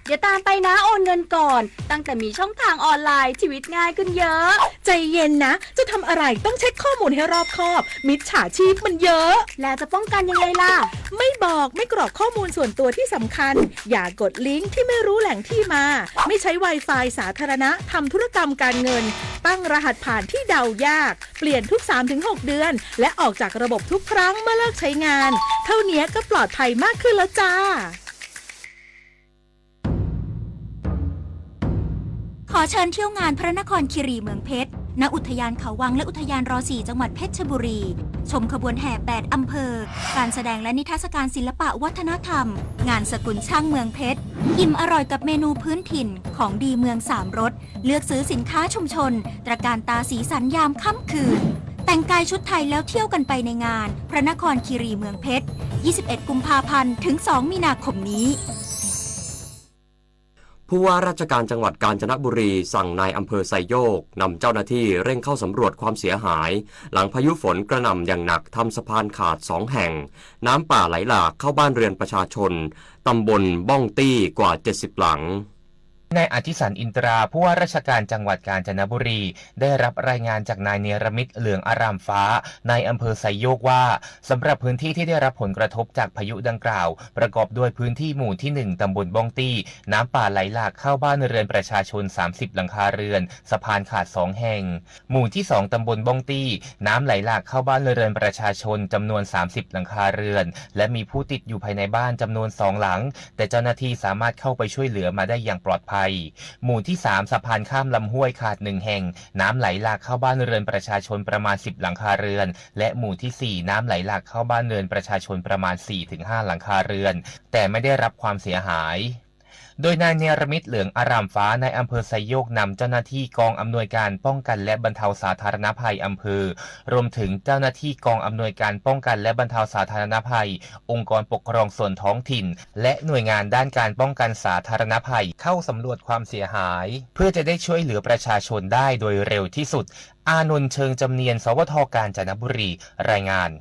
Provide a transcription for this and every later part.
อย่าตามไปนะ โอนเงินก่อน ตั้งแต่มีช่องทางออนไลน์ ชีวิตง่ายขึ้นเยอะ ใจเย็นนะ จะทำอะไรต้องเช็คข้อมูลให้รอบคอบ มิจฉาชีพมันเยอะ แล้วจะป้องกันยังไงล่ะ ไม่บอก ไม่กรอกข้อมูลส่วนตัวที่สำคัญ อย่ากดลิงก์ที่ไม่รู้แหล่งที่มา ไม่ใช้ Wi-Fi สาธารณะ ทำธุรกรรมการเงิน ตั้งรหัสผ่านที่เดายาก เปลี่ยนทุก สามถึงหก เดือน และออกจากระบบทุกครั้งเมื่อเลิกใช้งาน เท่านี้ก็ปลอดภัยมากขึ้นแล้วจ้า ขอเชิญเที่ยวงานพระนครคีรีเมืองเพชร ณ อุทยานเขาวังและอุทยานรสี่ จังหวัดเพชรบุรี ชมขบวนแห่ แปด อำเภอ การแสดงและนิทรรศการศิลปะวัฒนธรรม งานสกุลช่างเมืองเพชร อิ่มอร่อยกับเมนูพื้นถิ่น ของดีเมืองสามรส เลือกซื้อสินค้าชุมชน ตระการตาสีสันยามค่ำคืน แต่งกายชุดไทยแล้วเที่ยวกันไปในงาน พระนครคีรีเมืองเพชร ยี่สิบเอ็ด กุมภาพันธ์ ถึง สอง มีนาคมนี้ ผู้ว่าราชการจังหวัดกาญจนบุรีสั่งนายอำเภอไซโยกนำเจ้าหน้าที่เร่งเข้าสำรวจความเสียหาย หลังพายุฝนกระหน่ำอย่างหนักทำสะพานขาดสองแห่ง น้ำป่าไหลหลากเข้าบ้านเรือนประชาชน ตำบลบ้องตี้กว่า เจ็ดสิบ หลัง นายอธิสัน อินตรา ผู้ว่าราชการจังหวัดกาญจนบุรี ได้รับรายงานจากนายเนรมิต เหลืองอารามฟ้า นายอำเภอไซโยกว่า สำหรับพื้นที่ที่ได้รับผลกระทบจากพายุดังกล่าว ประกอบด้วยพื้นที่หมู่ที่ หนึ่ง ตำบลบ้องตี้ น้ำป่าไหลหลากเข้าบ้านเรือนประชาชน สามสิบ หลังคาเรือน สะพานขาด สอง แห่ง หมู่ที่ สอง ตำบลบ้องตี้ น้ำไหลหลากเข้าบ้านเรือนประชาชนจำนวน สามสิบ หลังคาเรือน และมีผู้ติดอยู่ภายในบ้านจำนวน สอง หลัง แต่เจ้าหน้าที่สามารถเข้าไปช่วยเหลือมาได้อย่างปลอดภัย หมู่ที่ สาม สะพานข้ามลำห้วยขาด หนึ่ง แห่ง น้ำไหลหลากเข้าบ้านเรือนประชาชนประมาณ สิบ หลังคาเรือน และหมู่ที่ สี่ น้ำไหลหลากเข้าบ้านเรือนประชาชนประมาณ สี่ ถึง ห้า หลังคาเรือน แต่ไม่ได้รับความเสียหาย โดยนายเนรมิต เหลืองอารามฟ้า นายอำเภอไซโยกนำเจ้าหน้าที่กองอำนวยการป้องกันและบรรเทาสาธารณภัยอำเภอ รวมถึงเจ้าหน้าที่กองอำนวยการป้องกันและบรรเทาสาธารณภัย องค์กรปกครองส่วนท้องถิ่น และหน่วยงานด้านการป้องกันสาธารณภัยเข้าสำรวจความเสียหาย เพื่อจะได้ช่วยเหลือประชาชนได้โดยเร็วที่สุด อานนท์ เชิงจำเนียน สวท กาญจนบุรี รายงาน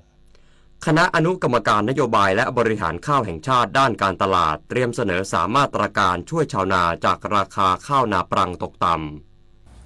คณะอนุกรรมการนโยบายและบริหารข้าวแห่งชาติด้านการตลาดเตรียมเสนอสามมาตรการช่วยชาวนาจากราคาข้าวนาปรังตกต่ำ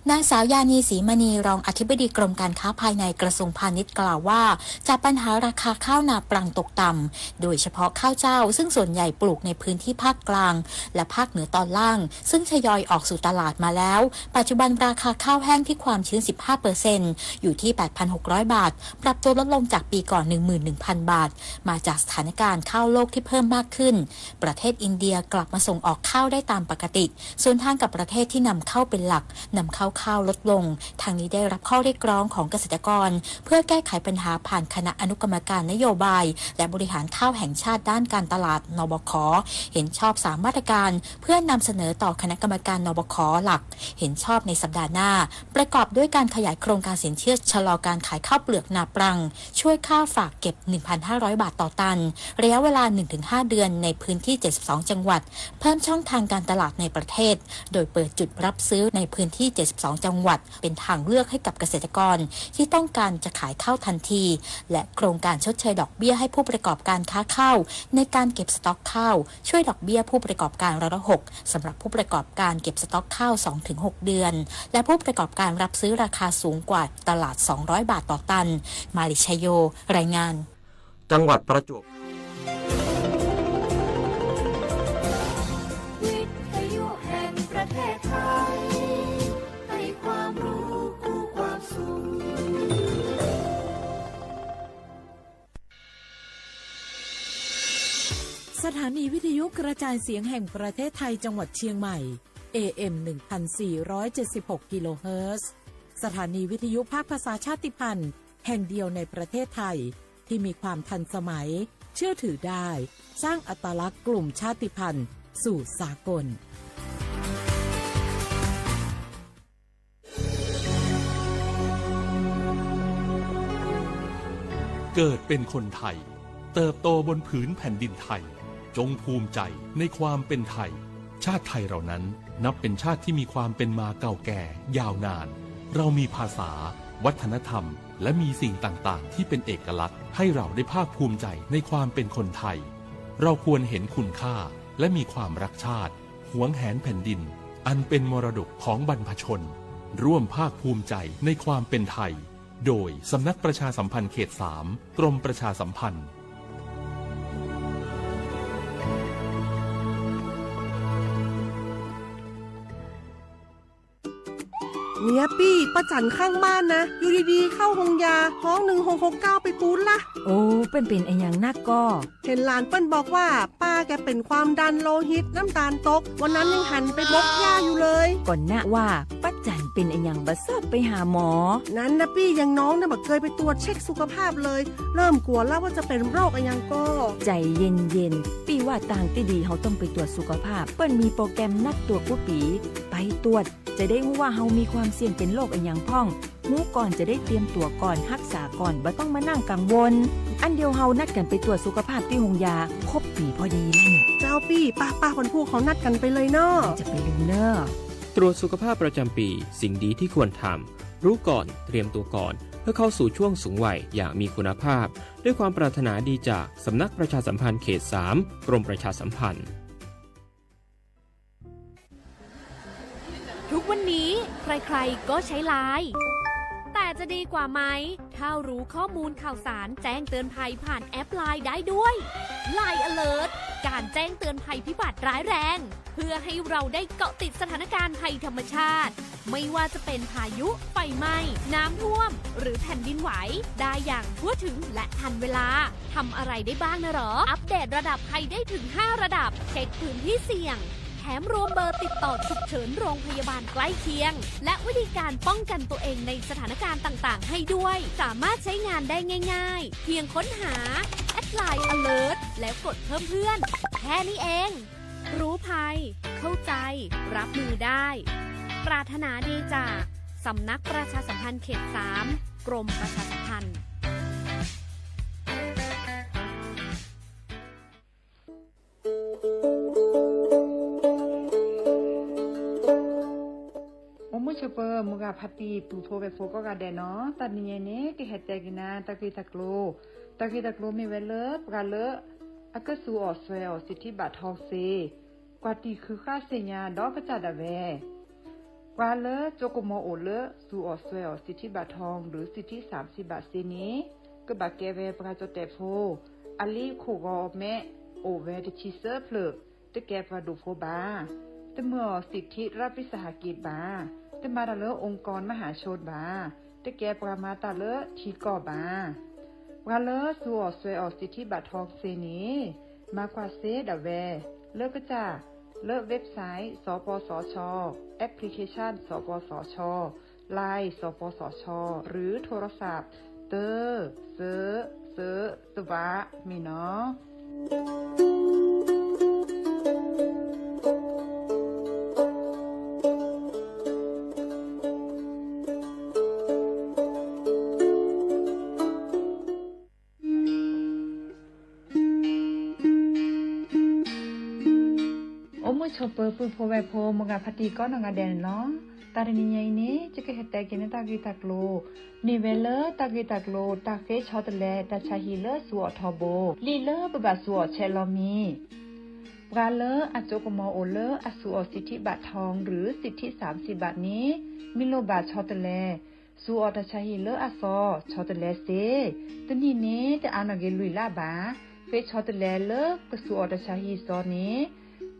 นางสาว ยานี ศรีมณี รองอธิบดีกรมการค้าภายในกระทรวงพาณิชย์กล่าวว่า จากปัญหาราคาข้าวนาปรังตกต่ำ โดยเฉพาะข้าวเจ้า ซึ่งส่วนใหญ่ปลูกในพื้นที่ภาคกลาง และภาคเหนือตอนล่าง ซึ่งทยอยออกสู่ตลาดมาแล้ว ปัจจุบันราคาข้าวแห้งที่ความชื้น สิบห้าเปอร์เซ็นต์ อยู่ที่ แปดพันหกร้อย บาท ปรับตัวลดลงจากปีก่อน หนึ่งหมื่นหนึ่งพัน บาท มาจากสถานการณ์ข้าวโลกที่เพิ่มมากขึ้น ประเทศอินเดียกลับมาส่งออกข้าวได้ตามปกติ สวนทางกับประเทศที่นำเข้าเป็นหลัก นำเข้าข้าวลดลง ทางนี้ได้รับข้อเรียกร้องของเกษตรกร เพื่อแก้ไขปัญหาผ่านคณะอนุกรรมการนโยบาย และบริหารข้าวแห่งชาติด้านการตลาด นบข เห็นชอบสามมาตรการ เพื่อนำเสนอต่อคณะกรรมการ นบข หลัก เห็นชอบในสัปดาห์หน้า ประกอบด้วยการขยายโครงการสินเชื่อชะลอการขายข้าวเปลือกนาปรัง ช่วยค่าฝากเก็บ หนึ่งพันห้าร้อย บาทต่อตัน ระยะเวลา หนึ่งถึงห้า เดือน ในพื้นที่ เจ็ดสิบสอง จังหวัด เพิ่มช่องทางการตลาดในประเทศ โดยเปิดจุดรับซื้อในพื้นที่ เจ็ดสิบสอง จังหวัด เป็นทางเลือกให้กับเกษตรกรที่ต้องการจะขายข้าวทันที และโครงการชดเชยดอกเบี้ยให้ผู้ประกอบการค้าข้าวในการเก็บสต็อกข้าว ช่วยดอกเบี้ยผู้ประกอบการร้อยละหก สำหรับผู้ประกอบการเก็บสต็อกข้าว สองถึงหก เดือน และผู้ประกอบการรับซื้อราคาสูงกว่าตลาด สองร้อย บาทต่อตัน มาริชโย รายงาน จังหวัดประจวบ วิทยุแห่งประเทศไทย ให้ความรู้คู่ความสุข สถานีวิทยุกระจายเสียงแห่งประเทศไทยจังหวัดเชียงใหม่ เอ เอ็ม หนึ่งพันสี่ร้อยเจ็ดสิบหก กิโลเฮิรตซ์ สถานีวิทยุภาคภาษาชาติพันธุ์แห่งเดียวในประเทศไทย ที่มีความทันสมัย เชื่อถือได้ สร้างอัตลักษณ์กลุ่มชาติพันธุ์สู่สากล เกิดเป็นคนไทย เติบโตบนผืนแผ่นดินไทย จงภูมิใจในความเป็นไทย ชาติไทยเรานั้นนับเป็นชาติที่มีความเป็นมาเก่าแก่ยาวนาน เรามีภาษา วัฒนธรรม และมีสิ่งต่างๆ ที่เป็นเอกลักษณ์ ให้เราได้ภาคภูมิใจในความเป็นคนไทย เราควรเห็นคุณค่า และมีความรักชาติ หวงแหนแผ่นดินอันเป็นมรดกของบรรพชน ร่วมภาคภูมิใจในความเป็นไทย โดยสำนักประชาสัมพันธ์เขตสาม กรมประชาสัมพันธ์ เนี่ยปี้ ป้าจั๋นข้างบ้านนะ อยู่ดีๆ เข้าโฮงยา ฮ้อง หนึ่งหกหกเก้า ไปปู๊ดละ โอ้ เปิ้นเป๋นอะหยังนักก่อ เห็นหลานเปิ้นบอกว่า ป้าแกเป็นความดันโลหิต น้ำตาลตก วันนั้นยังหันไปบกหญ้าอยู่เลย ก่อนนะว่า ป้าจั๋นเป๋นอะหยังบ่เซิร์ฟไปหาหมอ นั้นนะปี้ อย่างน้องเนี่ยบ่เคยไปตรวจเช็คสุขภาพเลย เริ่มกลัวแล้วว่าจะเป็นโรคอะหยังก่อ ใจ๋เย็นๆ ปี้ว่าตางตี้ดีเฮาต้องไปตรวจสุขภาพ เปิ้นมีโปรแกรมนัดตรวจกู้ปี๋ ไปตรวจ จะได้ฮู้ว่าเฮามีความเสี่ยงเป๋นโรคอะหยังพ่อง ฮู้ก่อนจะได้เตรียมตั๋วก่อน ฮักษาก่อน บ่ต้องมานั่งกังวล อั้นเดี๋ยวเฮานัดกั๋นไปตรวจสุขภาพตี้โฮงยา ครบปี๋พอดีแล้วเนี่ย เจ้าปี้ ป้าๆ วันพูกเฮานัดกั๋นไปเลยเนาะ จะไปลืมเน่อ ตรวจสุขภาพประจำปี สิ่งดีที่ควรทำ รู้ก่อน เตรียมตัวก่อน เพื่อเข้าสู่ช่วงสูงวัยอย่างมีคุณภาพ ด้วยความปรารถนาดีจากสำนักประชาสัมพันธ์เขตสาม กรมประชาสัมพันธ์ ทุกวันนี้ใครๆก็ใช้ไลน์ แต่จะดีกว่าไหม ถ้ารู้ข้อมูลข่าวสารแจ้งเตือนภัยผ่านแอปไลน์ได้ด้วย ไลน์ Alert การแจ้งเตือนภัยพิบัติร้ายแรง เพื่อให้เราได้เกาะติดสถานการณ์ภัยธรรมชาติ ไม่ว่าจะเป็นพายุ ไฟไหม้ น้ำท่วม หรือแผ่นดินไหว ได้อย่างทั่วถึงและทันเวลา ทำอะไรได้บ้างนะหรอ อัปเดตระดับภัยได้ถึงห้าระดับ เช็คพื้นที่เสี่ยง แถมรวมเบอร์ติดต่อฉุกเฉินโรงพยาบาลใกล้เคียง และวิธีการป้องกันตัวเองในสถานการณ์ต่างๆ ให้ด้วย สามารถใช้งานได้ง่ายๆ เพียงค้นหา แอดไลน์ Alert แล้วกดเพิ่มเพื่อน แค่นี้เอง รู้ภัย เข้าใจ รับมือได้ ปรารถนาดีจาก สำนักประชาสัมพันธ์เขตสาม กรมประชาสัมพันธ์ အိၣ်မုာ်ဆိးပၢၤ မိၢ်ဂၤဖါတံၢ် ပုၢ်ဖိဝဲၢ်ဖိကိးဂၤဒဲးနီၤ, တၢ်တနံၤအံၤန့ၣ် ကဟဲတဲက့ၤနၤ တၢ်ဂ့ၢ်တၢ်ကျိၤ, တၢ်ဂ့ၢ်တၢ်ကျိၤမ့ၢ်ဝဲလၢ ပှၤလၢ အကစူးအီၣ်စွဲအီၣ်စံးထံဘၣ်ထီစ့ ကွၢ်တံၢ်ဃုာ်ဃာ်သ့ၣ်ညါဒီးကစၢ်ဒၣ်ဝဲ ပှၤလၢကၠိကမီၤအိၣ်လၢ စူးအီၣ်စွဲအီၣ်စံးထံဘၣ်ထီ ဒီးစံးထံစၣ်စံးဘၣ်စ့န့ၣ် ကဘၣ်ကဲဝဲပှၤကၠီၣ်တဲၣ်ဖိ အလံာ်ခိၣ်ဂီၤမဲ အိၣ်ဝဲတဆံသၢဖျၢၣ်, တကဲပှၤဒိၣ်ဖိဘၣ်, တမၤအီၣ်စံးထံရးပံစဟးက့းဘၣ်, တမၤတၢ်လၢ องค์กรมหาชน ဘၣ်, တကဲပှၤမၤတၢ်လၢထံကီၢ်ဘၣ်. ပှၤလၢစူးအီၣ်စွဲအီၣ်စံးထံဘၣ်ထီစ့န့ၣ် မၤကွၢ်စ့ဒၣ်ဝဲ လၢကစၢ် လၢ website စပစချ, application စပစချ, Line စပစချ หรือโทรศัพท์ တၢ စၢ စၢ သဝး မ့ၢ်နီၤ. အိၣ်မုာ်ဆိးပၢၤ ပုၢ်ဖိဝဲၢ်ဖိ မိၢ်ဂၤဖါတံၢ်ကိးနီၢ်ဂၤဒဲးန့ၣ်လီၤ. တၢ်တနံၤညါအံၤန့ၣ် ယကဟဲတဲက့ၤန့ၢ်တၢ်ဂ့ၢ်တၢ်ကျိၤ မ့ၢ်ဝဲလၢတၢ်ဂ့ၢ်တၢ်ကျိၤ တၢ်ဃ့ဆီတလဲတၢ်ဆါဟံၣ်လၢစူးအီၣ်ထီဘိ, လံာ်လၢပဘၣ်စူးအီၣ်ဆဲးလီၤမံၤ ပှၤလၢအကၠိကမီၤအိၣ်လၢအစူးအီၣ်စံးထံဘၣ်ထီ ဒီးစံးထံစၣ်စံးဘၣ်န့ၣ် မ့ၢ်လိၣ်ဘၣ်ဆီတလဲ စူးအီၣ်တၢ်ဆါဟံၣ်လၢအစီ ဆီတလဲစ့, တနံၣ်န့ၣ် တအါနီၢ်က့ၤလွံၢ်လါဘၣ်, ဃ့ဆီတလဲလၢကစူးအီၣ်တၢ်ဆါဟံၣ်စီန့ၣ်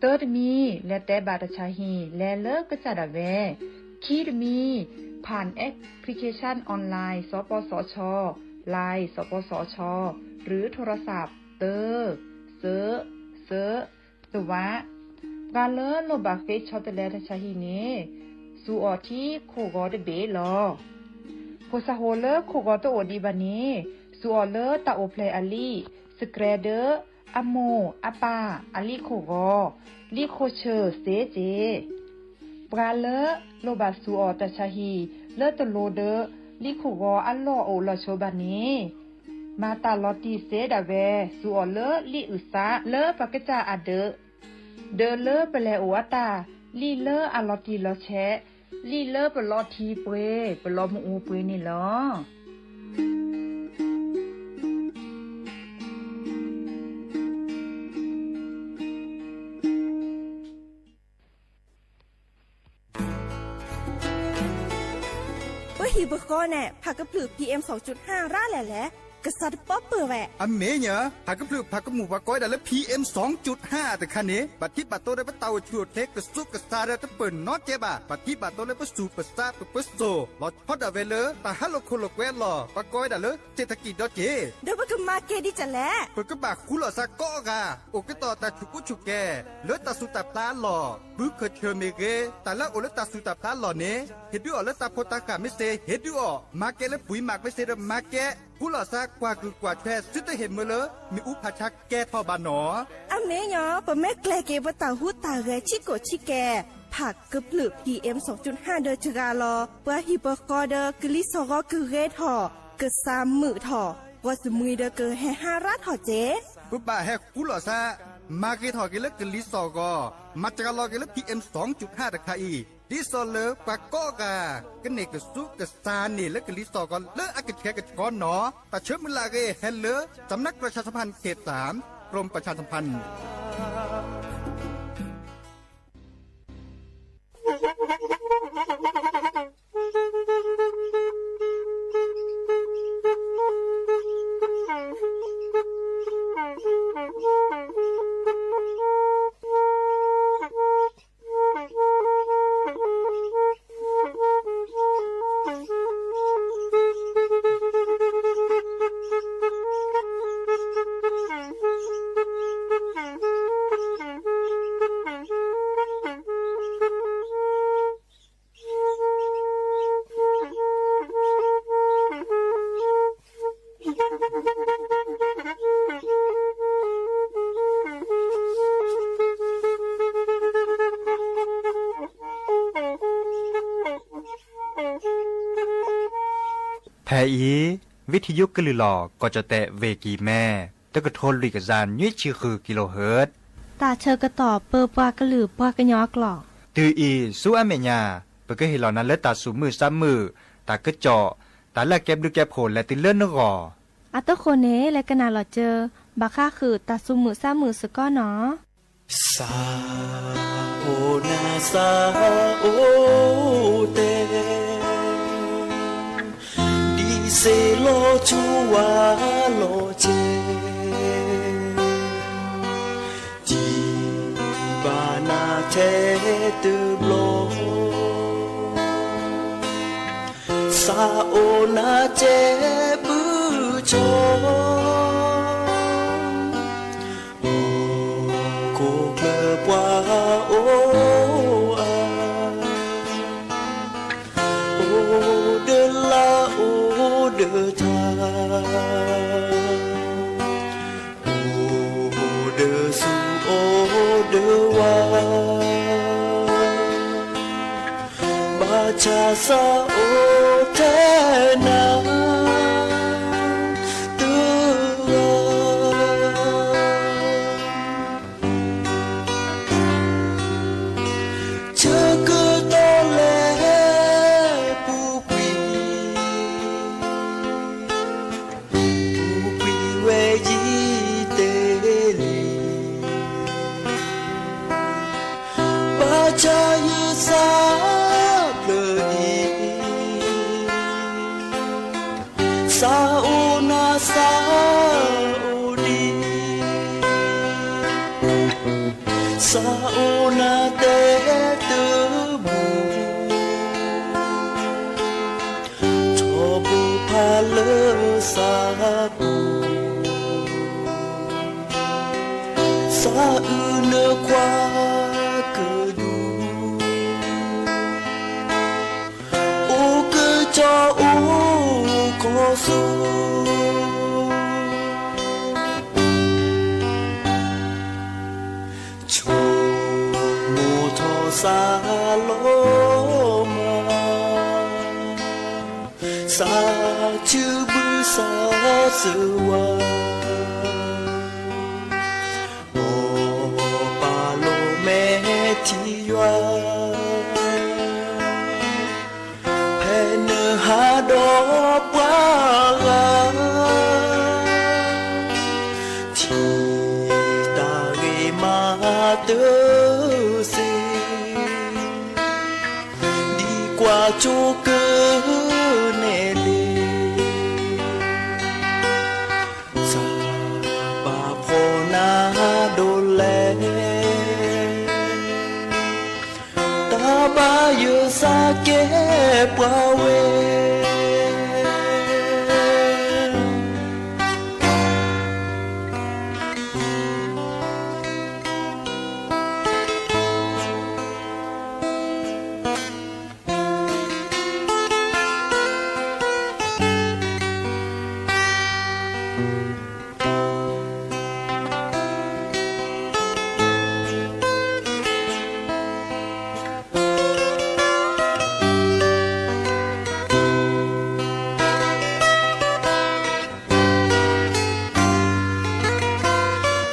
တၢတမံၤ လဲၤတဲဘၣ်တၢ်ဆါဟံၣ် လဲၤလၢကစၢ်ဒၣ်ဝဲ, ခံတမံၤ ผ่านแอปพลิเคชันออนไลน์ สปสช, Line สปสช หรือโทรศัพท์ တၢ စၢ စၢ သဝး, ပှၤလၢလိၣ်ဘၣ်ဃ့ဆီတလဲတၢ်ဆါဟံၣ်န့ၣ် စူးအီၣ်ထံခိၣ်ဂီၤတဘ့ၣ်လီၤ. ဖိသၣ်ဃိလၢခိၣ်ဂီၤတအိၣ်ဒံးဘၣ်န့ၣ် စူးအီၣ်လၢတၢ်အိၣ်ဖျဲၣ်အလံာ် စကြဲဒၢ အမိၢ်အပၢ်အလံာ်ခိၣ်ဂီၤ, လံာ်ခိၣ်ဆၢစ့စ့, ပှၤလၢလိၣ်ဘၣ်စူးအီၣ်တၢ်ဆါဟံၣ် လၢတလိၤဒီး လံာ်ခိၣ်ဂီၤအလီၢ်အိၣ်လီၤဆိဘၣ်န့ၣ် မၤတၢ်လီၤတံၢ်စ့ဒၣ်ဝဲ စူးအီၣ်လၢလံာ်အုၣ်သးလၢပကစၢ်အဒၢး, ဒၢးလၢပလဲၤအိၣ်အတၢ်, လံာ်လၢအလီၤတံၢ်လီၤဆဲး, လံာ်လၢပလီၤထံပှ့ၤ ပလီၤမုၢ်အူပှ့ၤန့ၣ်လီၤ. ဟံၣ်ပဃီန့ၣ် ဖးကဖျုး PM စူၣ်ဟၣ် ရၣ်လဲၣ်လဲၣ်, ကစးတပီၢ်ပၢၢ်ဝဲ. အမ့ၢ်ညီ, ဖးကဖျုးဖးကမူၣ်ပှၤကိးဝဲဒၣ်လၢ PM စူၣ်ဟၣ်တခါန့ၣ် ဘၣ်ထံးဘၣ်တီလၢပတၢ်အိၣ်ဆူၣ်အိၣ်ချ့ကစူၢ်ကစၢ်ဒီးတပၢၢ်နီတကဲဘၣ်. ဘၣ်ထံးဘၣ်တီလၢပသူၣ်ပသးပပၢၤစိၣ် လီၤဆီဒၣ်ဝဲလၢတၢ်ဟးလိာ်ခိၣ်လိာ်ကွဲအလီၢ် ပှၤကိးဝဲဒၣ်လၢ เศรษฐกิจ ဒီးက့ၤ ဒီးပကမၤက့ၤဒ်လဲၣ်. ပကဘၣ်ဃူလိာ်သးကိးဂၤ အိၣ်ကတီၢ်တၢ်ဆူၣ်ကူဆူၣ်ကဲၤ လၢတၢ်သူၣ်တၢ်ဖျးအလီၢ်, ဘုခၢၣ်ဆၢၣ်မ့ၢ်ဂ့ၤ, တၢ်လၢအအိၣ်လၢတၢ်သူၣ်တၢ်ဖျးအလီၢ်န့ၣ် ဟ့ၣ်ဒုးအီၤလၢတၢ်ဖိတၢ်ဃၢ်မ့ၢ်စ့ၢ်, ဟ့ၣ်ဒုးအီၤ မၤကဲလၢပှံၤမးမ့ၢ်စ့ၢ်ဒီးမၤကဲ, ဃူလိာ်သးကွၢ်ကုၢ်ကွၢ်ထွဲ သုတဟ့ၣ်မၢလၢ မ့ၣ်အူဖးဆါကဲထီၣ်ဘၣ်နီၤ. အမ့ၢ်ညီ, ပမ့ၢ်ကျဲၤက့ၤပတၢ်ဟူးတၢ်ဂဲၤဆံးကိာ်ဆံးကဲၤ ဖးကဖျုး PM စူၣ်ဟၣ် ဒီးတဂၤလီၤ. ပှၤဟံၣ်ပဃီဒီးကလံၤစိးဂီၤကဂ့ၤထီၣ်, ကစၢ်မုာ်ထီၣ်, ပှၤစမံၤဒီးကဟဲဟးရၣ်ထီၣ်က့ၤ. ပဘၣ်ဟဲဃူလိာ်သး မၤဂ့ၤထီၣ်က့ၤလၢကလံၤစိးဂီၤ, မၤတြီလိာ်က့ၤလၢ PM စူၣ်ဟၣ် တခါအံၤ, ဒ်သိးလၢပှၤကိးဂၤ ကန့ၢ်ကစူၢ်ကစၢ်န့ၣ်လၢကလံၤစိးဂီၤလၢအကဆှဲကဆှီနီၤ. တၢ်ဆၢမုၢ်လၢ်အဂ့ၢ် ဟဲလၢ สำนักประชาสัมพันธ์เขตสาม กรมประชาสัมพันธ์ ဖဲအံၤ ဝံထံယိကလုၢ်လီၤ ကီၢ်ကၠီၣ်တဲၣ် ဝ့ၢ်ကံၢ်မဲ တကထိလွံၢ်ကယၤနွံဆံဃု kilohertz တၢ်ဆၢကတီၢ်ပၢပှၤကလုာ်ပှၤကညီအကျိာ်. တုၤအံၤဆူအမဲာ်ညါ ပကဟ့ၣ်လီၤနၤလၢတၢ်သူၣ်မုာ်သးမုာ်, တၢ်ကစီၣ်, တၢ်လၢအကဲဘျုးကဲဖှိၣ်လဲၤတုၤလၢနဂီၢ်. အတဃိန့ၣ် လဲၤကနၣ်လီၤစၢၤ ဘၣ်ဃးဃုာ်တၢ်သူၣ်မုာ်သးမုာ်စ့ၢ်ကီးနီၤ. စၤအိၣ်နၤစၤအိၣ်တဲ, ဒ်စ့လီၤဆူဝါလီၤစဲ, ဒံးဘၣ်နၤထဲတဘျီ, စၤအိၣ်နၤစဲပုၢ်ဆီ, အိၣ်ခိၣ်ချၢပှၤအိၣ်အါ, အိၣ်ဒီးလါအိၣ်ဒီးထါ, အိၣ်ဒီးဆူၣ်အိၣ်ဒီးဝါ, ဘၣ်ဆၣ်စၤအိၣ်ထဲနၤတဂၤ, ဆၢကတီၢ်လဲၤပူၤကွံာ်, ပူၤကွံာ်ဝဲယံာ်တ့ၢ်လံ, ဘၣ်ဆၣ်ယစၢ်ဖျၢၣ်အံၤ, စၤအိၣ်နၤစၤအိၣ်ဒံး, စၤအိၣ်နၤတဲတမုာ်, ထီဘိဖးလၢစၤပူၤ, စၤအုးနခွါကဒူ, အိၣ်ကစီၤအိၣ်ခီဆူ, ဆိမိၣ်ထီၣ်စၤလီၤမၤ, စၤဆူဘုစၢ်စၢဝါ, အီၣ်ပာ်လီၤမဲာ်ထံယွၤ, ဖဲနဟးဒီးပှၤဂၤ, ထံၣ်တၢ်ဂ့ၤမၤတစ့ၢ်, ဒ်ကွၢ်ဆိက ယသးကဲပှၤဝဲ ဆၢကတီ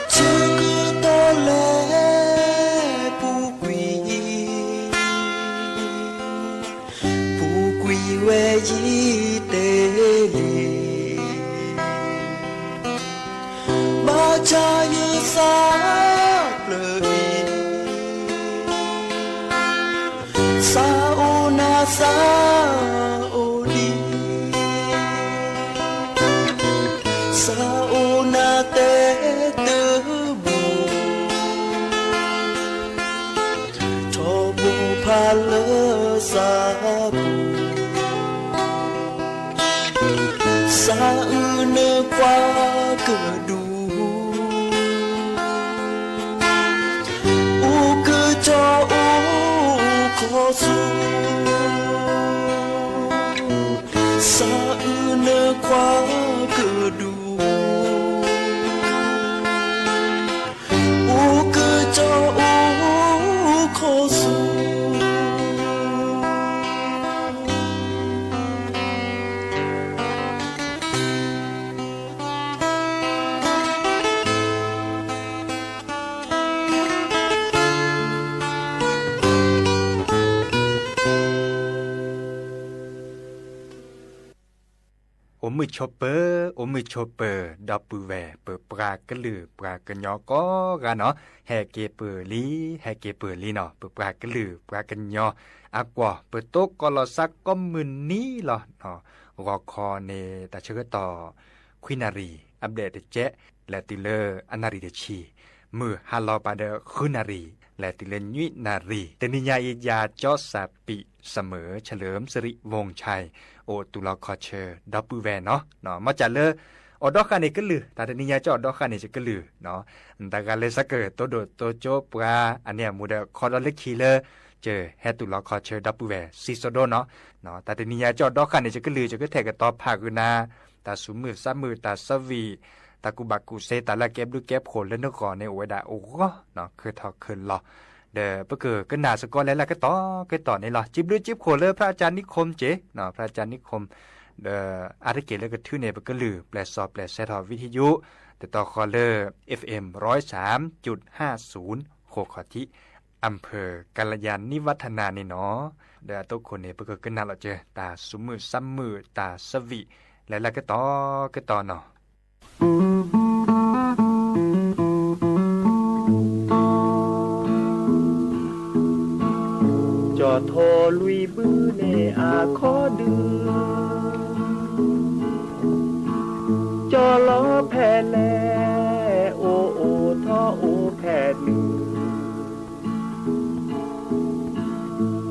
ၢ်လၢပူၤကွံာ် ပူၤကွံာ်ဝဲယံာ်တ့ၢ်လံ, ဘၣ်ဆၣ်ယသးဖျၢၣ်အံၤ သးအိၣ်နၤသးအိၣ်လံ, သးအိၣ်နၤတဲတဘူၣ်, ထီဘိဖးလၢသးပူၤ, သးအုးနခွါကဒူၣ် အိၣ်ကတီၢ်အိၣ်ခီဆူ, သးအုးနခွါကဒူၣ် အိၣ်ကတီၢ်အိၣ်ခီဆူ. အိၣ်မုာ်ဆိးပၢၤ, အိၣ်မုာ်ဆိးပၢၤ ဒီပုၢ်ဝဲၢ် ပပှၤကလုာ်ပှၤကညီကိးဂၤနီၤ, ဟဲက့ၤပၢၢ်လံ, ဟဲက့ၤပၢၢ်လံနီၤ, ပပှၤကလုာ်ပှၤကညီအကွီၢ် ပတိကီၢ်လီၤစါကိးမုၢ်နံၤလီၤ. ဂီၤခီန့ၣ် တၢ်ဆၢကတီၢ် ခွံနၣ်ရံၣ် အဘျဲၣ်တကဲး လဲၤတုၤလၢအနၣ်ရံၣ်တဆံ, မုၢ်ဟါလီၤပာ်ဒီးဃုနၣ်ရံၣ် လဲၤတုၤလၢနွံနၣ်ရံၣ်, တနံၤညါအံၤ ယၤကၠီစၢ်ပံးစၢ်မုၣ် เฉลิมสิริวงศ์ชัย အိၣ်တူၢ်လီၤခီၣ်ဆၢ ဒီပုၢ်ဝဲၢ်နီၤ, မ့ၢ်စၢ်လၢ အိၣ်ဒီးဃာ်န့ၣ်ကလုၢ်, တၢ်တနံၤညါကၠီအိၣ်ဒီးဃာ်န့ၣ်ကလုၢ်, တဂၤလၢ်စ့ၢ်ကီး တိဒိၣ်တိကၠိပှၤ အန့ၣ်အမူဒီး ခီဒီးလၢခံလၢ ကဟဲတူၢ်လီၤခီၣ်ဆၢ ဒီပုၢ်ဝဲၢ် စံးစိဒိနီၤ, တၢ်တနံၤညါကၠီအိၣ်ဒီးဃာ်န့ၣ်ကလုၢ်, ယကထဲးကတီၤဖးကနၤ တၢ်ဆူးမုၢ်ဆါမုၢ် တၢ်ဆၢဝံၤ တၢ်ကူၣ်ဘၣ်ကူၣ်စ့ တၢ်လၢကဲဘျုးကဲဖှိၣ်လၢနဂီၢ်န့ၣ် အိၣ်ဝဲဒၣ်အိၣ်ဂီၢ် ခုၣ်ထီၣ်ခုၣ်လီၤ, ဒီးပကကနၣ်စ့ၢ်ကီးလၢ်လၢ်ကတီၢ်ကတီၢ်န့ၣ်လီၤ. စံးဘျုးစံးဖှိၣ်လၢ พระอาจารย์นิคม က့ၤ, พระอาจารย์นิคม ဒီးအါတက့ၢ်လၢကထုးန့ၢ်ပကလုၢ် ပျဲၢ်စီၣ်ပျဲၢ်ဆဲးထီၣ် วิทยุ တတီၤဃီလၢ เอฟเอ็ม ร้อยสามจุดห้าศูนย์ ဃိးခီၣ်ထံး อำเภอกัลยาณิวัฒนา န့ၣ်နီၤ, ဒီးအသိးခိၣ်န့ၣ် ပကကနၣ်လီၤစၢၤ တၢ်ဆူးမုၢ်ဆါမုၢ် တၢ်ဆၢဝံၤ လၢ်လၢ်ကတီၢ်ကတီၢ်နီၤ. ကၠီၣ်ထိၣ်လွံၢ်ဘုန့ၣ်အခီဒုး, ကၠီၣ်လီၤဖဲလဲၣ် အိၣ်အိၣ်ထီၣ်အိၣ်ဖဲနုာ်,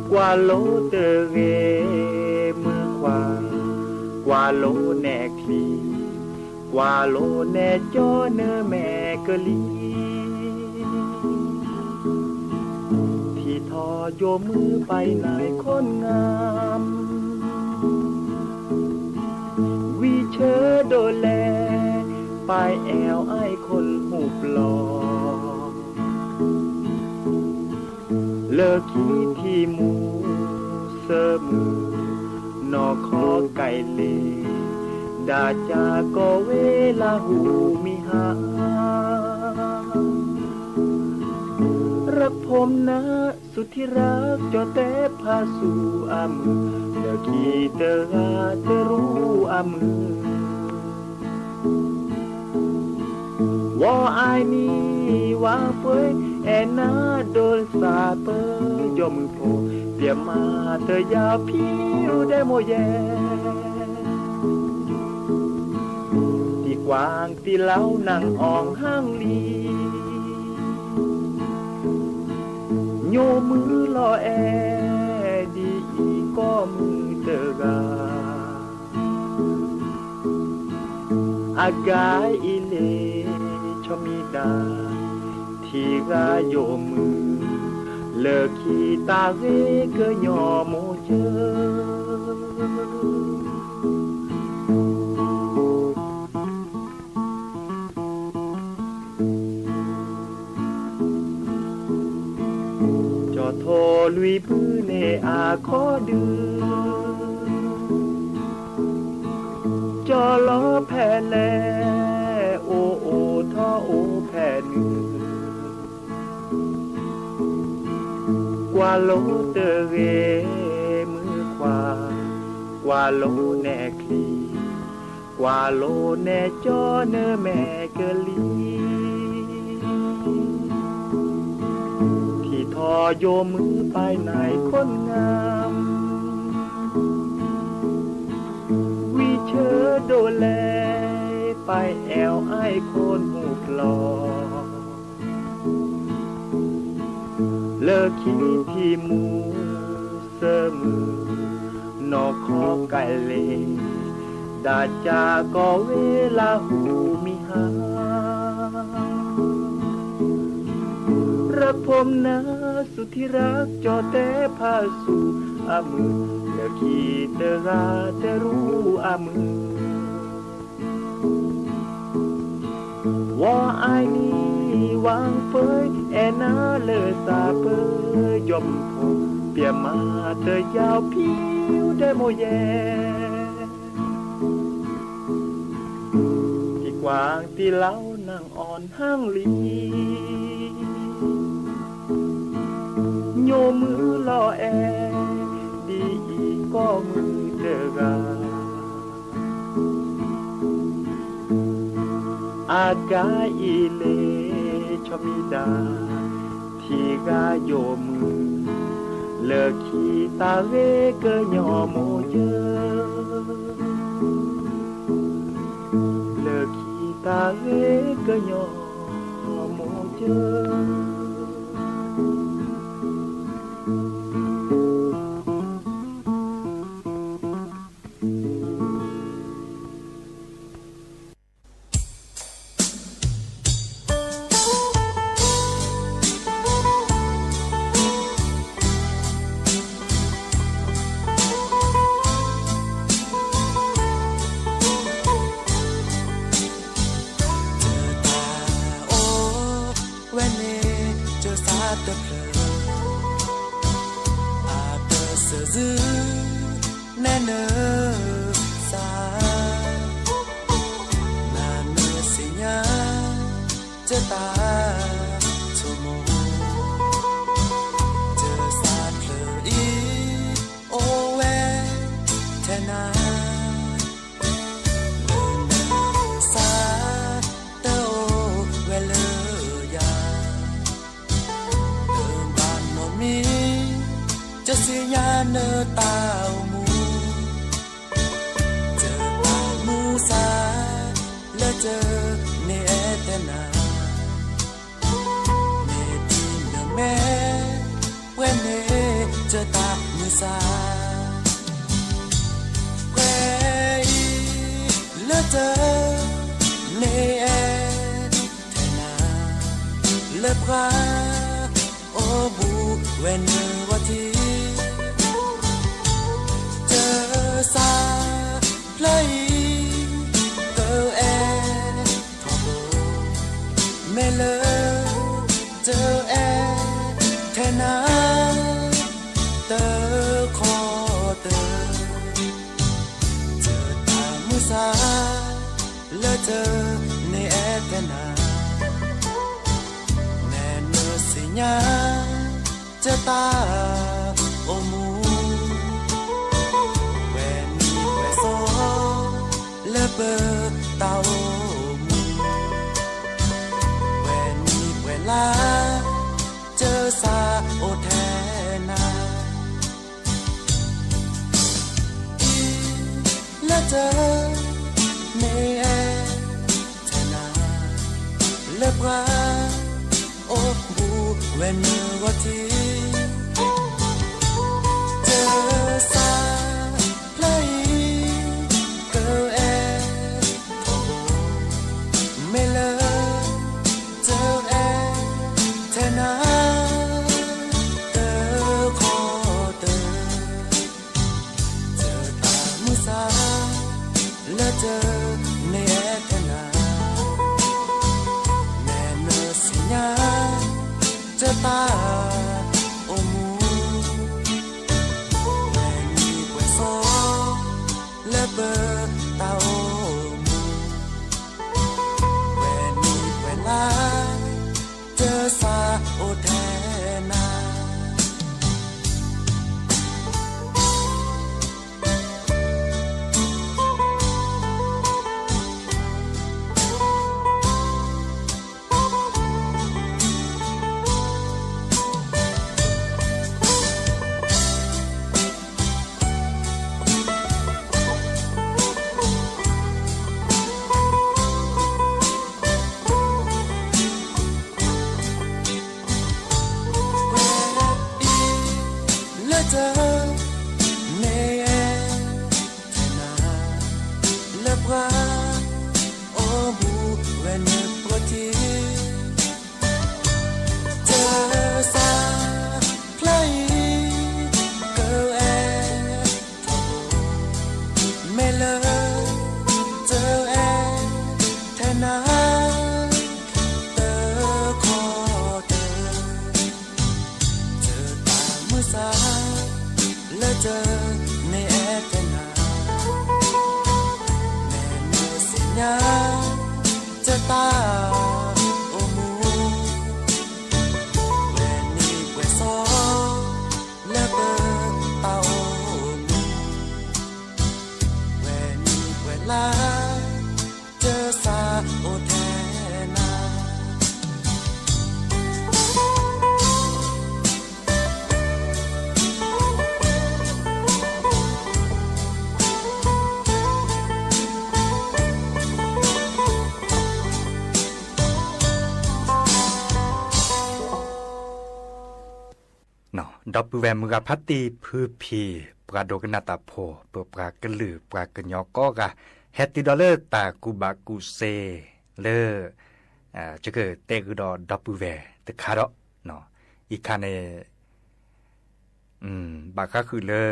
ကွၢ်လိတဂ့ၤမုၢ်ခွါ, ကွၢ်လိနဲၣ်ချံ, ကွၢ်လိနဲၣ်ကၠီနမဲာ်ကလံၤ, ထံထီၣ်ယိာ်မုၢ်ပၢ်နၤအံၤ คนงาม, ဝံၤဆၢဒိၣ်လဲၣ် ပၢ်အဲၣ်အံၤ คนหูปลอ လၢခံထံၣ်မူ ဆၢမုၢ် နီၢ်ခီကဲလ့ၣ် ဒၣ်ကၢ်ကီၢ်ဝ့ၢ်လၢဟူမံဟါ รักผมนะ สุดที่รัก ကၠီၣ်တဲဖးစူၤအမုၢ် လၢခံတဂၤတရူးအမုၢ် ဝီၤအါနံၤ ဝါပှဲၤ အဲၣ်နၤဒိၣ်စၢ်ပၢ ယီၢ်မုၢ်ဖိ ပျဲမၤတယၤဖံးရူဒဲမိၢ်ယဲ တံၤကွၢ်တံၤလီၤနၢ်အီၣ်ဟၣ်လံ ညိမုၢ်လီၤအဲၣ် ကီၢ်မုၢ်တဂၤ, အဂၤအံၤလ့ၣ် ဆီမံဒၣ်, ထံဂၤယိာ်မုၢ်, လၢခံတၢ်ဂ့ၤကညီမိၢ်ယၢ် ကၠီၤထိၣ်လွံၢ်ဘုန့ၣ်အခီဒုး, ကၠီၤလီၤဖဲလဲၣ်, အိၣ်အိၣ်ထီၣ်အိၣ်ဖဲနုာ်, ကွၢ်လိတဂ့ၤမုၣ်ခွါ, ကွၢ်လိနဲၣ်ချံ, ကွၢ်လိနဲၣ်ကၠီနမဲာ်ကလံၤ, ထံထီၣ်ယိာ်မုၢ်ပၢ်နၤခိၣ်နၢ် ဝံၤဆၢဒိၣ်လဲၣ် ပၢ်အဲၣ်အံၤခိၣ်နူာ်ပျီ, လၢခံထံမူစၢမုၢ် နီၢ်ခီကဲလ့ၣ်, ဒၣ်ကၢ်ကီဝ့ၢ်လၢဟူမံဟါ ရဖိမနုၤ စူၤထံရၢ်ကၠီၤတဲဖးစူၤ အမုၢ် လၢခံတဂၤတရူးအမုၢ်, ဝီအါနံၤ ဝၣ်ဖၢ အဲၣ်နၤလၢသးပၢ ယီၢ်မုၢ်ဖိ ပျဲမၤတယၢ်ဖံးဒဲးမိၢ်ယဲၢ် တံၤကွၢ်တံၤလီၤနၢ်အီၣ်နၢ်လံ ညိၣ်မုၢ်လီၤအဲၣ် ဒ်အံၤကီၢ်မုၢ်တဂၤ အဂၤအံၤလ့ၣ် ဆီမံဒၣ် ထံဂၤယိာ်မုၢ် လၢခံတၢ်ဂ့ၤကညီမိၢ်ယၢၢ် လၢခံတၢ်ဂ့ၤကညီမိၢ်ယၢၢ်ဝဲန့ၣ် ကစၢ်တဖျၢၣ် အပၢၢ်စၢၤစု နဲနုၤစၢ် နၤနုၤစံညါ ကတၢ်ဆိကမိၣ် ကစၢ်တဖျၢၣ်အံၤ အိၣ်ဝဲထဲနၤ လၢနစၢ်တအိၣ်ဝဲလၢယၤ တဘၣ်နီတမံၤ ကစံညါနတၢ်အိၣ်မူ ကတၢ်မုၢ်ဆါ လၢကန့ၢ်အဲၣ်တဲနၤ မ့ၢ်ဒ်နမဲာ် ပှဲၤန့ၢ်ကတၢ်မုၢ်ဆါ ပှဲၤအံၤ လၢကန့ၢ်အဲၣ်ထဲနၤ လၢပှၤအိၣ်ဘူးဝဲနုာ်ဂီၢ်ထံး ကစၢ်တဖျၢၣ်အံၤ ကအဲၣ်ထီၣ်ဘိ မ့ၢ်လၢ ကအဲၣ်ထဲနၤ တခီတၢၢ် ကတၢ်မုၢ်ဆါ လၢကန့ၢ်အဲၣ်ထဲနၤ နဲနုၤစံညါ ကတၢ်အိၣ်မူ ပှဲၤနံၤပှဲၤသီ လၢပတၢ်အိၣ်မူ ပှဲၤနံၤပှဲၤလါ ကစၢ်အိၣ်ထဲနၤ အံၤ လၢတန့ၢ်အဲၣ်ထဲနၤ လၢပှၤအိၣ်ဘူးဝဲနုာ်ဂီၢ်ထံး ကစၢ် တၢ် မ့ၢ်အဲၣ်ထဲနၤ လၢပှၤအိၣ်မူဝဲန့ၣ်ဖိထံ, တၢ်စၢ်ဖျၢၣ်အံၤ ကအဲၣ်ထီဘိ, မ့ၢ်လၢ တၢ်အဲၣ်ထဲနၤ တခီတၢ် တၢ်မုၢ်ဆါ လၢတၢ်မ့ၢ်အဲၣ်ထဲနၤ, မ့ၢ်နသ့ၣ်ညါ တၢ်တၢ်အိၣ်မူ, ပှဲၤနံၤပှဲၤသီ လၢပတၢ်အိၣ်မူ, ပှဲၤနံၤပှဲၤလါ တၢ်စၢ်အိၣ်ထဲနၤ. ဒီပုၢ်ဝဲၢ်မုၢ်ဂၤဖးတံၢ်ဖုဖံး ပှၤဒိကနၣ်တၢ်ဖိ ပပှၤကလုာ်ပှၤကညီကိးဂၤ ဟဲတုၤဒီးလၢတၢ်ကူၣ်ဘၣ်ကူၣ်စ့လၢ ယကတဲဃုာ်ဒီးဒီပုၢ်ဝဲၢ်တခါဒီး, အံၤခါန့ၣ် ဘၣ်ဃးဃုာ်လၢ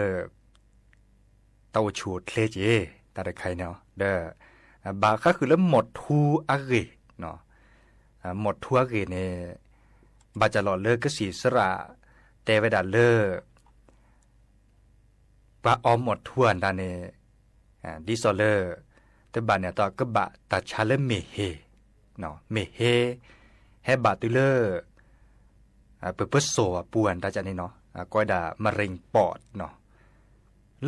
တၢ်အိၣ်ဆူၣ်အိၣ်ချ့က့ၤ တၢ်တခါအံၤန့ၣ်ဒီး ဘၣ်ဃးဃုာ်လၢမိၢ်ထူအဂ့ၢ်, မိၢ်ထူအဂ့ၢ်န့ၣ် ဘၣ်စၢ်လီၤလၢကစံးစရၣ်တဲဝဲဒၣ်လၢ ပှၤအီမိၢ်ထူအတၢ်န့ၣ် ဒ်သိးလၢ တဘၣ်န့ၣ်အတီၢ်ကဘၣ်တၢ်ဆါလၢမ့ၢ်ဟ့, မ့ၢ်ဟ့ ဟဲဘၣ်တုၤလၢ ပပၢၤစိၣ်အပူၤအတၢ်န့ၣ်နီၤ, ကိးဝဲဒၣ် မရ့ၣ်ပီးနီၤ,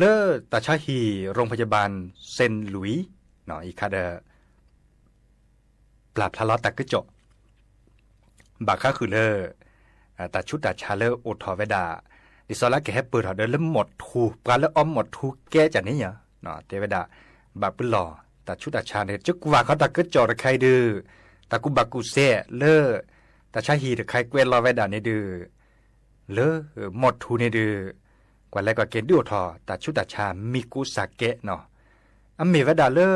လၢတၢ်ဆါဟံၣ် ရိၣ်ဖယၢၣ်ဘၣ် စ့ၣ်လူး အံၤခါဒီး ပျၢ်ဖျါလီၤတၢ်ကစီၣ် ဘၣ်ဃးဃုာ်လၢ တၢ်ဆူးတၢ်ဆါလၢအိၣ်ထီၣ်ဝဲဒၣ် ဒ်သိးလၢကဟဲပၢၢ်ထီၣ်ဒီးလၢမိၢ်ထူ ပှၤလၢအီမိၢ်ထူကဲကၢ်န့ၣ်ယါ, တဲဝဲဒၣ် ဘၣ်ပလီၢ်တၢ်ဆူးတၢ်ဆါန့ၣ် ကကွၢ်ဃီတၢ်ကစီၣ်တခါအံၤဒုး တၢ်ကူၣ်ဘၣ်ကူၣ်စ့လၢ တၢ်ဆါဟံၣ်တခါအံၤကွဲးလီၤဝဲဒၣ်န့ၣ်ဒုး လၢမိၢ်ထူန့ၣ်ဒုး ကွၢ်လဲၤကွၢ်က့ၤဒုးအိၣ်ထီၣ် တၢ်ဆူးတၢ်ဆါမံၤကိးစၢ်ကဲနီၤ, အမ့ၢ်ဝဲဒၣ်လၢ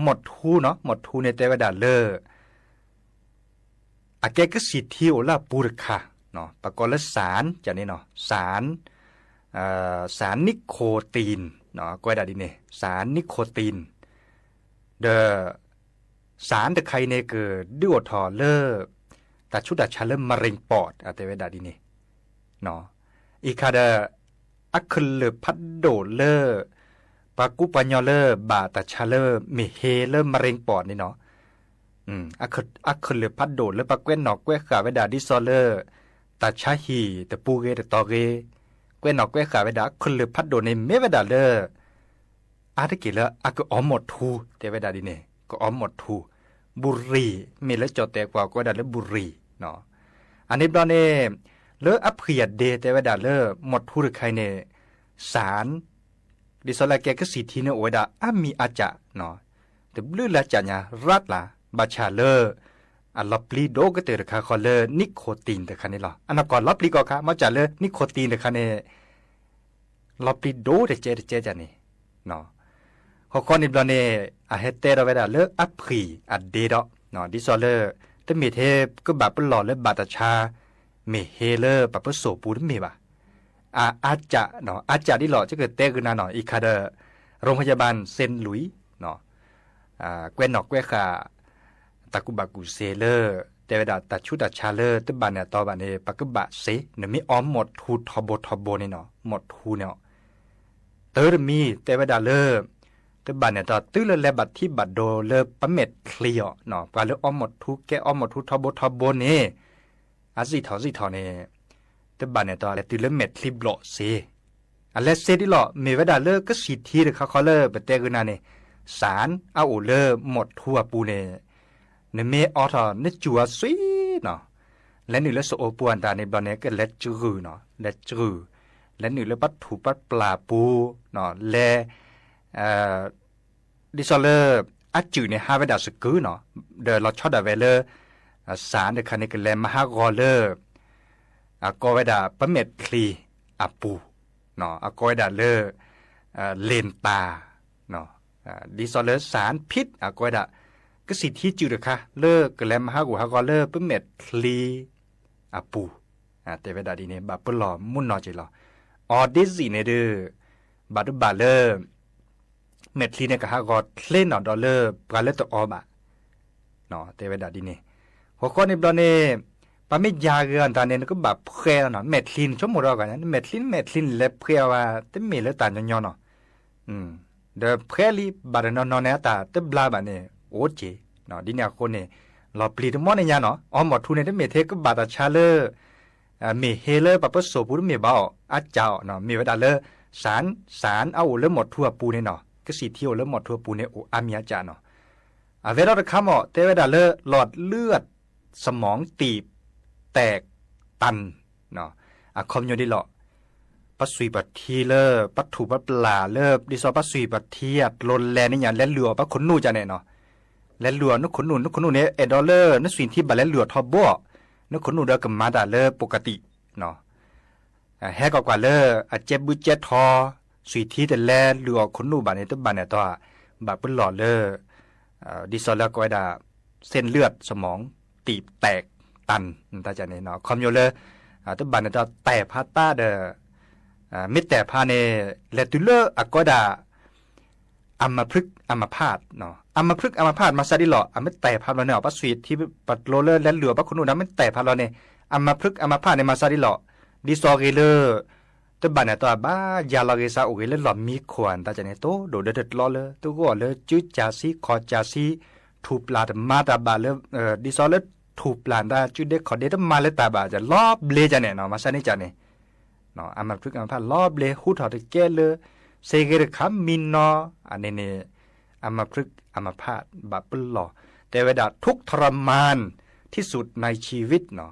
မိၢ်ထူနီၤ, မိၢ်ထူန့ၣ်တဲဝဲဒၣ်လၢ အကဲကစံၣ်ထံအိၣ်လၢအပူၤတခါ, ပကိးလၢ စၣ် န့ၣ်နီၤ, စၣ် စၣ်နံၣ်ခိၣ်တံၣ်, ကွဲးဒၣ်ဒ်န့ၣ် စၣ်နံၣ်ခိၣ်တံၣ်, ဒီး စၣ်တခါအံၤန့ၣ် ကဒုးအိၣ်ထီၣ်လၢ တၢ်ဆူးတၢ်ဆါလၢမရ့ၣ်ပီး အတဲဝဲဒၣ်ဒ်န့ၣ် အံၤခါဒီး အကလုာ်ဖးဒိၣ်လၢ ပှၤကူပှၤညီလၢဘၣ်တၢ်ဆါလၢမ့ၢ်ဟ့လၢမရ့ၣ်ပီးန့ၣ်နီၤ, အကလုာ်ဖးဒိၣ်လၢပှၤကွဲးနီၣ်ကွဲးဃာ်ဝဲဒၣ်ဒ်သိးလၢ တၢ်ဆါဟံၣ်တပူၤဂ့ၤတတီၤဂ့ၤ, ကွဲးနီၣ်ကွဲးဃာ်ဝဲဒၣ်အကလုာ်ဖးဒိၣ်န့ၣ် မ့ၢ်ဝဲဒၣ်လၢ အါတက့ၢ်လၢအကအီမိၢ်ထူ တဲဝဲဒၣ်ဒ်န့ၣ် ကအီမိၢ်ထူ, ဘူရံၤ မ့ၢ်လၢကၠီၣ်တဲာ်ကွၢ်ကိးဝဲဒၣ်လၢဘူရံၤ, အန့ၣ်ဘျီန့ၣ် လၢအဖှံၣ်အဒ့တဲဝဲဒၣ်လၢ မိၢ်ထူတခါအံၤန့ၣ် စၣ် ဒ်သိးလၢအကဲကစံၣ်ထံန့ၣ်အိၣ်ဝဲဒၣ်အါမံၤအါစၢ်, တဘျုးလၢအစၢ်ညါရၣ်လၢ် ဘၣ်ဆၣ်လၢ အလီၤပျံၤဒိၣ်ကတၢၢ်တခါဃီလၢ နံၣ်ခိၣ်တံၣ်တခါန့ၣ်လီၤ. အနီၢ်ကီၢ်လီၤပျံၤကီၢ်ခါ မ့ၢ်စၢ်လၢနံၣ်ခိၣ်တံၣ်တခါန့ၣ် လီၤပျံၤဒိၣ်တကဲတကဲကန့ၣ် ဃီဃီန့ၣ်ဘျီန့ၣ် အဟဲတဲထီၣ်ဝဲဒၣ်လၢအဖှံၣ်အဒ့ဒီး ဒ်သိးလၢ တမ့ၢ်ထဲကဘၣ်ပလီၢ်လၢဘၣ်တၢ်ဆါ မ့ၢ်ဟ့လၢပပၢၤစိၣ်ပူၤတမ့ၢ်ဘၣ်. အါစၢ် အါစၢ်ဒ်လီၤ ကတဲကနၤနီၤ အံၤခါဒီး ရိၣ်ဖယၢၣ်ဘၣ် စ့ၣ်လူး ကွဲးနီၣ်ကွဲးဃာ် တၢ်ကူၣ်ဘၣ်ကူၣ်စ့လၢ တဲဝဲဒၣ်တၢ်ဆူးတၢ်ဆါလၢတဘၣ်န့ၣ်အတီဘၣ်န့ၣ် ပကဘၣ်စ့ နမ့ၢ်အီမိၢ်ထူထီဘိထီဘိန့ၣ်နီၤ မိၢ်ထူန့ၣ် တၢ်တမံၤတဲဝဲဒၣ်လၢ တဘၣ်န့ၣ်အတီ တုၤလၢလဲၤဘၣ်ထံဘၣ်ဒိလၢပမဲာ်ချံအီၤ ပှၤလၢအီမိၢ်ထူကဲအီမိၢ်ထူထီဘိထီဘိန့ၣ် အစံၣ်ထီၣ်စံၣ်ထီၣ်န့ၣ် တဘၣ်န့ၣ်အတီ လဲၤတုၤလၢမဲာ်ချံဘျီၣ်စ့ အလဲၤစ့ဒ်လီၤ မ့ၢ်ဝဲဒၣ်လၢကစံၣ်ထံတခါဃီလၢပတဲကနၤန့ၣ် စၣ် အအိၣ်လၢမိၢ်ထူအပူၤန့ၣ် နမ့ၢ်အီထီၣ်နစူၢ်အီၤစ့နီၤ လဲၤနုာ်လၢစအိပူၤအတၢ်န့ၣ်ဘျီန့ၣ် ကလဲၤစှုၢ်နီၤ လဲၤစှုၢ် လဲၤနုာ်လၢပှၤထူးပှၤပျၢ်ပူၤ လဲၤ ဒ်သိးလၢ အစုၣ်န့ၣ်ဟးဝဲဒၣ်စကုၤနီၤ ဒီးလီၤဆီဒၣ်ဝဲလၢ စၣ်တခါန့ၣ် ကလဲၤမၤဟးဂီၤလၢ အကိးဝဲဒၣ်ပမဲာ်ချံအပူၤ အကိးဝဲဒၣ်လၢ လ့ၣ်တၢ် ဒ်သိးလၢ สารพิษ အကိးဝဲဒၣ် ကစံၣ်ထံစုၣ်တခါ လၢကလဲၤမၤဟးဂူာ်ဟးဂီၤလၢပမဲာ်ချံအပူၤ, တဲဝဲဒၣ်ဒ်န့ၣ် ဘၣ်ပလီၢ်မူနီၢ်က့ၤလီၤ. အီၤဒ်စံးန့ၣ်ဒုး ဘၣ်တဘၣ်လၢ မဲာ်ချံန့ၣ်ကဟးဂီၤချ့နီၢ်ဒီးလၢပှၤလၢတအီဘၣ် တဲဝဲဒၣ်ဒ်န့ၣ်. ဂီၤဃီန့ၣ်ဘျီန့ၣ် ပှၤမ့ၢ်ယၤဂ့ၤအီၤတၢ်န့ၣ် နကဘၣ်ဖှဲးလီၤနီၤ. မဲာ်ချံန့ၣ် ဆိကမိၣ်ဒီးဂၤညါ နမဲာ်ချံနမဲာ်ချံန့ၣ် လဲၤဖှဲးအီၤဘၣ် တမ့ၢ်လၢတၢ်ညီညီနီၤ. ဒီးဖှဲးလံ ဘၣ်တနီၤနီၤန့ၣ် အတၢ်တဘျါဘၣ်န့ၣ် အိၣ်က့ၤ. ဒ်န့ၣ်အဃိန့ၣ် လီၤပျံၤတမီၢ်န့ၣ်ညါနီၤ. အီမီၢ်ထူန့ၣ် တမ့ၢ်ထဲကဘၣ်တၢ်ဆါလၢ မ့ၢ်ဟ့လၢပှၤပစိာ်ပူၤတမ့ၢ်ဘၣ်အီၤ အါစှၤအီၤနီၤ. မ့ၢ်ဝဲဒၣ်လၢ สาร စၣ် အအိၣ်လၢမီၢ်ထူအပူၤန့ၣ်နီၤ. ကစံၣ်ထံအိၣ်လၢမီၢ်ထူအပူၤန့ၣ် အိၣ်အါမံၤအါစှၤနီၤ. အဝဲထီၣ်တခါမး တဲဝဲဒၣ်လၢ หลอดเลือดสมองตีบแตกตัน အခီပညီဒ်လီၤ. ပှၤစွံၣ်ပှၤထံလၢ ပှၤထူၣ်ပှၤပျၢ်လၢ ဒ်သိးပှၤစွံၣ်ပှၤထံအကျိၤလဲၤန့ၣ်ညါ လဲၤလုၢ်အီၣ်ပှၤခိၣ်နူာ်ကန့ၣ်နီၤ. လဲၤလုၢ်အီၣ်နခိၣ်နူာ် နခိၣ်နူာ်န့ၣ် အဲၣ်ဒိးလၢနစွံၣ်ထံဘၣ်လဲၤလုၢ်အီၣ်ထီဘိအီၤ နခိၣ်နူာ်ဒီးကမၤတၢ်လၢ ပကတံၣ် ဟဲကီးကွၢ်လၢ အကဲဘုကဲထီ စွံၣ်ထံတလဲၤလုၢ်အီၣ်ခိၣ်နူာ်ဘၣ်န့ၣ် တဘၣ်န့ၣ်တီ ဘၣ်ပလီၢ်လၢ ဒ်သိးလၢကိးဝဲဒၣ် เส้นเลือดสมองตีบแตกตัน တၢ်န့ၣ် အခီပညီလၢ တဘၣ်န့ၣ်တီ တဲာ်ဖးတၢ်ဒီး မ့ၢ်တဲာ်ဖးန့ၣ် လဲၤတုၤလၢအကိးဝဲဒၣ် อัมพฤกษ์อัมพาต อัมพฤกษ์อัมพาต မၤစၢ်ဒ်လီၤ. အမ့ၢ်တဲာ်ဖးဘျီန့ၣ် ပှၤစွံၣ်ထံပကျိလၢလဲၤလုၢ်အီၣ်ပှၤခိၣ်နူာ်ဒီး မ့ၢ်တဲာ်ဖးဘျီန့ၣ် အမဖုက အမဖးန့ၣ် မၤစၢ်ဒ်လီၤ. ဒ်သိးဂ့ၤလၢ တဘၣ်န့ၣ်တီ ဘၣ်ယၤလီၤဂ့ၤစးအိၣ်ဂ့ၤလၢလီၢ်မံခိၣ်ဧါ တၢ်န့ၣ် တိၢ်ဒိၣ်ဒီတကျီလၢ တဂီၢ်လၢစုကၢ်ဆံခီၣ်ကၢ်ဆံ ထူၣ်ပျၢ်တမၤတၢ်ဘၣ်လၢ ဒ်သိးလၢထူၣ်ပျၢ်တၢ်စုဒ့ခီၣ်ဒ့တမၤလၢတၢ်ဘၣ် လီၤဘျ့တၢ်န့ၣ် မၤစၢ်န့ၣ်တၢ်န့ၣ် အမဖုက အမဖး လီၤဘျ့ဟူထီၣ်တကဲလၢ စ့ဂ့ၤတခါမံနီၤ အန့ၣ်န့ၣ် အမဖုက အမဖး ဘၣ်ပလီၢ် တဲဝဲဒၣ် ทุกข์ทรมานที่สุดในชีวิต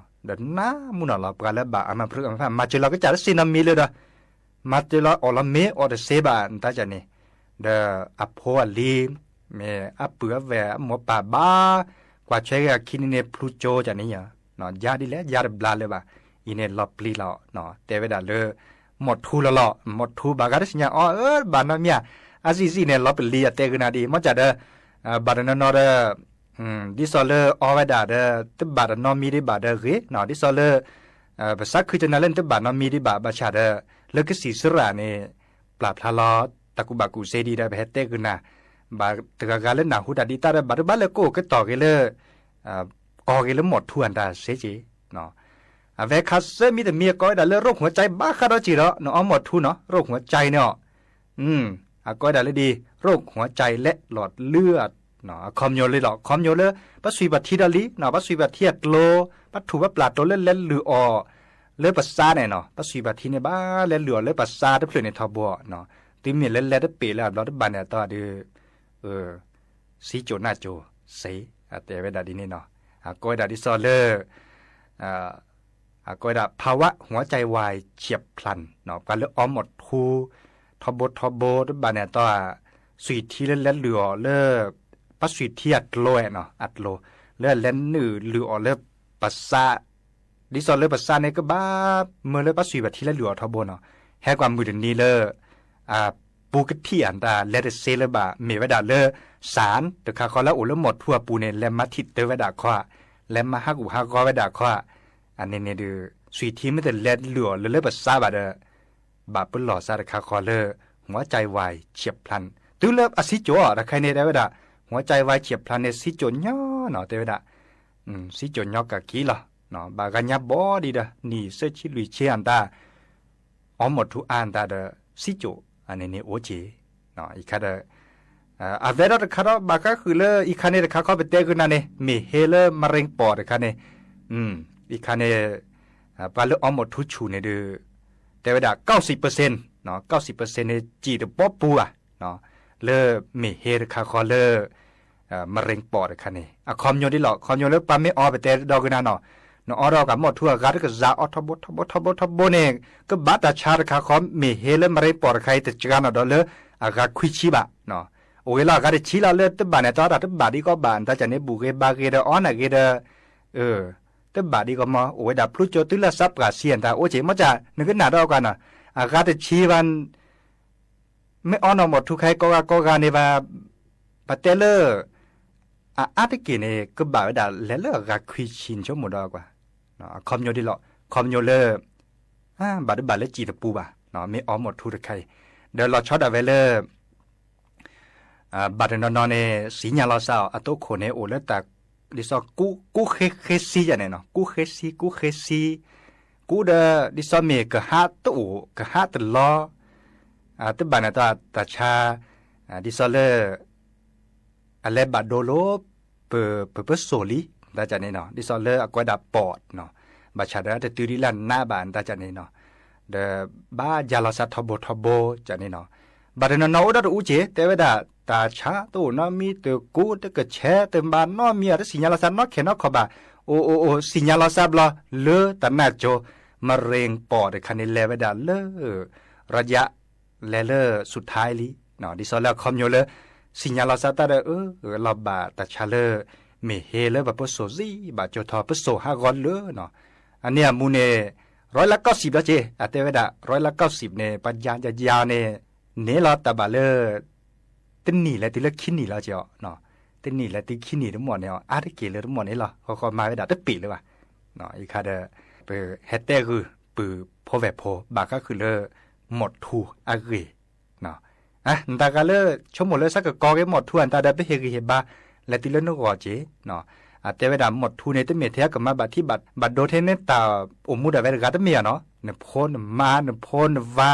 ဒီးနးမူနီၢ်လီၤ ပှၤလၢဘၣ်အမဖုက အမဖး မၤစၢၤလီၤကစၢ်တစ့နီတမံၤလၢၤဒီး မၤစၢၤလီၤအီၣ်လီၤမ့ၤအီၣ်တစ့ဘၣ် တၢ်န့ၣ် ဒီးအဖိအလံၤ မ့ၢ်အပုၢ်အဝဲၢ်အမိၢ်ပၢ်ဘၣ် ကွၢ်ထွဲဂ့ၤအခံန့ၣ်န့ၣ် ဖျူကၠိတၢ်န့ၣ် ယါဒ်လဲၣ် ယါတဘျါလၢၤဘၣ် အံၤန့ၣ်လီၤပျံၤလီၤ တဲဝဲဒၣ်လၢ မိၢ်ထူလီၤလီၤ မိၢ်ထူဘၣ်ဂၤတသ့ၣ်ညါအီၤ ဘၣ်နီတမံၤ အစံၣ်စံၣ်န့ၣ် လီၤပျံၤအတဲဂ့ၤနၤဒ် မ့ၢ်စၢ်ဒီး ဘၣ်တနီၤနီၤဒီး ဒ်သိးလၢအီဝဲဒၣ်ဒီး တဘၣ်တနီၤမံၤဒံးဘၣ်ဒီးဂ့ၤ ဒ်သိးလၢ ပစးခုကနၤလၢနတဘၣ်နီတမံၤဒံးဘၣ် ဘၣ်ဆၣ်ဒီး လၢကစံၣ်စရၣ်န့ၣ် ပျၢ်ဖျါလီၤ တၢ်ကူၣ်ဘၣ်ကူၣ်သ့ဒ်ဒီး ပဟဲတဲဂ့ၤနၤ ဘၣ်တဂၤဂၤလၢနၢ်ဟူတၢ်ဒ်တၢ်ဒီး ဘၣ်တဘၣ်လၢကအိၣ်ကတီၢ်ဂ့ၤလၢ ကီၢ်ဂ့ၤလၢမိၢ်ထူအတၢ်စ့က့ၤ အဝဲခါဆၢမံၤတမံၤကိးဝဲဒၣ်လၢ โรคหัวใจ ဘၣ်ဃးဒီးစ့ၢ်ဒီး နအီမိၢ်ထူနီၤ โรคหัวใจ န့ၣ်အီၤ အကိးဝဲဒၣ်လၢဒ် โรคหัวใจและหลอดเลือด အခီပညီလၢလီၤ အခီပညီလၢ ပှၤစွံၣ်ပှၤထံဒီးလံ ပှၤစွံၣ်ပှၤထံအကျိၤ ပှၤထူၣ်ပှၤပျၢ်ကျိၤလၢလဲၤလုၢ်အီၣ် လၢပစါန့ၣ်နီၤ ပှၤစွံၣ်ပှၤထံန့ၣ် ဘၣ်လဲၤလုၢ်အီၣ်လၢပစါတဖျၢၣ်န့ၣ်ထီဘိ တုၤမ့ၢ်လၢလဲၤတပ့ၢ်လၢအဘျီတဘၣ်န့ၣ်တီဒီး စံကၠိၣ်နၢ်ကၠိၣ်စ့ အတဲဝဲဒၣ်ဒ်န့ၣ်နီၤ အကိးဝဲဒၣ်ဒ်သိးလၢ အကိးဝဲဒၣ် ภาวะหัวใจวายเฉียบพลัน ပှၤလၢအီမိၢ်ထူ ထီဘိထီဘိတဘၣ်န့ၣ်တီ စွံၣ်ထံလၢလဲၤလုၢ်အီၣ်လၢ ပှၤစွံၣ်ထံအကျိၤနီၤ အကျိၤ လၢလဲၤနုာ်လုၢ်အီၣ်လၢပစါ ဒ်သိးလၢပစါန့ၣ်ကဘၣ်မၢလၢပှၤစွံၣ်ပှၤထံလဲၤလုၢ်အီၣ်ထီဘိနီၤ ဟဲကွၢ်မုၢ်တနံၤလၢ ပူကထံၣ်အတၢ်လဲၤတစ့လၢၤဘၣ် မ့ၢ်ဝဲဒၣ်လၢ สาร တခါဃီလၢအအိၣ်လၢမိၢ်ထူအပူၤန့ၣ် လဲၤမၤထံၣ်တၢဝဲဒၣ်ခီ လဲၤမၤဟးဂူာ်ဟးဂီၤဝဲဒၣ်ခီ အန့ၣ်န့ၣ်ဒီး စွံၣ်ထံမ့ၢ်တလဲၤလုၢ်အီၣ်လၢလၢပစါဘၣ်ဒီး ဘၣ်ပလီၢ်စါတခါဃီလၢ หัวใจวายเฉียบพลัน တုၤလၢအစံကၠိၣ်အီၤ တခါန့ၣ်တဲဝဲဒၣ် หัวใจวายเฉียบพลัน န့ၣ် စံကၠိၣ်ညီနီၤ တဲဝဲဒၣ် စံကၠိၣ်ညီကၢ်ခံလီၤ ဘၣ်ဂၤညါဘီဒံးဒီး နံၣ်သၢဆံလွံၢ်ဆံအတၢ် အီမိၢ်ထူအါတၢ်ဒီး စံကၠိၣ်အန့ၣ်န့ၣ်အိၣ်က့ၤ အံၤခါဒီး အဝဲဒၣ်တခါဒီး ဘၣ်ဃးဃုာ်လၢ အံၤခါန့ၣ်တခါခီပတဲဂ့ၤနၤန့ၣ် မ့ၢ်ဟ့လၢ มะเร็งปอด တခါန့ၣ် အံၤခါန့ၣ် ပှၤလၢအီမိၢ်ထူဆူၣ်န့ၣ်ဒီး တဲဝဲဒၣ် เก้าสิบเปอร์เซ็นต์ เก้าสิบเปอร์เซ็นต์ န့ၣ် စံၣ်တဘီပူၤဧါ လၢမ့ၢ်ဟ့တခါဃီလၢ မะเร็งปอด တခါန့ၣ် အခီပညီဒ်လီၤ အခီပညီလၢပှၤမ့ၢ်အီပတဲဒီးဂ့ၤနၤနီၤ နအီဒီးကမိၢ်ထူအဂၤတကစၢ်အီထီဘိထီဘိထီဘိထီဘိန့ၣ် ကဘၣ်တၢ်ဆါတခါဃီ မ့ၢ်ဟ့လၢ มะเร็งปอด တခါအံၤ တစှၤနီၤဒီးလၢအဂၤခွံဆံဘၣ် အိၣ်ဂ့ၤလီၤအဂၤတဆံလီၤလၢတဘၣ်န့ၣ် တၢ်တဘၣ်ဒံးကီးဘၣ် တၢ်ကန့ၣ်ဘူၣ်ဂ့ၤဘါဂ့ၤဒီးအီနၢ်ဂ့ၤဒီး တဘၣ်ဒံးကီးမး အိၣ်ဝဲဒၣ်ဖျိကၠိတုၤလၢစးပှၢ်ဆံအတၢ်အိၣ်က့ၤ မ့ၢ်ကနၣ်ဒီးကွၢ်နီၤ အဂၤတဆံဘၣ်, မ့ၢ်အီနီၢ်မိၢ်ထူခါအံၤကိးဂၤကိးဂၤန့ၣ်ဘၣ်, ပတဲလၢ အအါတက့ၢ်န့ၣ် ကဘၣ်ဝဲဒၣ်လဲၤလၢအဂၤခွံဆံန့ၣ် ဆိကမိၣ်ဒီးကွၢ်, အခီပညီဒ်လီၤ, အခီပညီလၢ ဘၣ်တဘၣ်လၢစံာ်တပူဘၣ်, မ့ၢ်အီမိၢ်ထူတခါအံၤ, ဒီးလီၤဆီဒၣ်ဝဲလၢ ဘၣ်တနီၤနီၤန့ၣ် စံၣ်ညါလီၤစၢ်အီၤ အတၢ်အိၣ်ခိၣ်န့ၣ် အိၣ်လၢတၢ် ဒ်သိး ကူးဃ့ဃ့စံယၤန့ၣ်နီၤ, ကူးဃ့စံ ကူးဃ့စံ, ကူးဒီး ဒ်သိးမ့ၢ်ကဟးတအိၣ် ကဟးတလီၤ, တဘၣ်န့ၣ်တၢ်ဆါ, ဒ်သိးလၢ အလဲၤဘၣ်ဒိလိၤ ပ ပပစိာ်လံ တၢ်ကၢ်န့ၣ်နီၤ, ဒ်သိးလၢအကွဲးဒၣ်ပိာ်နီၤ, ဘၣ်ဆၣ်ဒီးအတတုၤဒ်လၢအနးဘၣ် တၢ်ကၢ်န့ၣ်နီၤ, ဒီးဘၣ်ယါလီၤစၢ်ထီဘိထီဘိ ကၢ်န့ၣ်နီၤ, ဘၣ်တနီၤနီၤအိၣ်ဒီးတအူက့ၤ တဲဝဲဒၣ် တၢ်ဆါတအိၣ်နီတမံၤ တကူးတကဆဲး တဘၣ်နီတမံၤ တစံၣ်ညါလီၤစၢ်နီတခါနီတခါဘၣ်, အိၣ်အိၣ်အိၣ် စံၣ်ညါလီၤစၢ်ဘျီ လၢတၢ်နါကိၤ မရ့ၣ်ပိာ်တခါန့ၣ် လဲၤဝဲဒၣ်လၢ ရယါ လဲၤလၢ ဆူၣ်ထါလံ, ဒ်သိးလၢအခီပညီလၢ စံၣ်ညါလီၤစၢ်တၢ်ဒီး အၢ လီၤဘၣ်တၢ်ဆါလၢ မ့ၢ်ဟ့လၢပပစိာ်စံ ဘၣ်ကၠိထီၣ်ပစိာ်ဟးဂီၤလၢနီၤ, အန့ၣ်အမူန့ၣ် ร้อยละเก้าสิบ လီၤက့ၤ အတဲဝဲဒၣ် ร้อยละเก้าสิบ န့ၣ် ပှၤယါယါယါန့ၣ် န့ၢ်လီၤတၢ်ဘၣ်လၢ တနံၣ်လဲၤတုၤလၢခံနံၣ်လီၤက့ၤအီၤ, တနံၣ်လဲၤတုၤခံနံၣ်တမီၢ်န့ၣ်အီၤ အါတက့ၢ်လၢတမီၢ်န့ၣ်လီၤ, ဃီဃီမၤဝဲဒၣ်တပ့ၢ်လၢၤဘၣ်, အံၤခါဒီး ပဟဲတဲဂုာ်ပုၢ်ဖိဝဲၢ်ဖိ ဘၣ်ဃးဃုာ်လၢ မိၢ်ထူအဂ့ၢ် နတၢ်ဂၤလၢ ဆိကမိၣ်လၢဆၢကတီၢ်က့ၤမိၢ်ထူအတၢ်ဒီး ပဟ့ၣ်ဂံၢ်ဟ့ၣ်ဘါ လဲၤတုၤလၢနဂီၢ်က့ၤ, အတဲဝဲဒၣ်မိၢ်ထူန့ၣ် တမ့ၢ်ထဲအကမၤဘၣ်ထံဘၣ်ဒိထဲန့ၣ် တၢ်အိၣ်မူဒၣ်ဝဲတဂၤတမ့ၢ်ဧါနီၤ, နဖိနမါ နဖိနဝၤ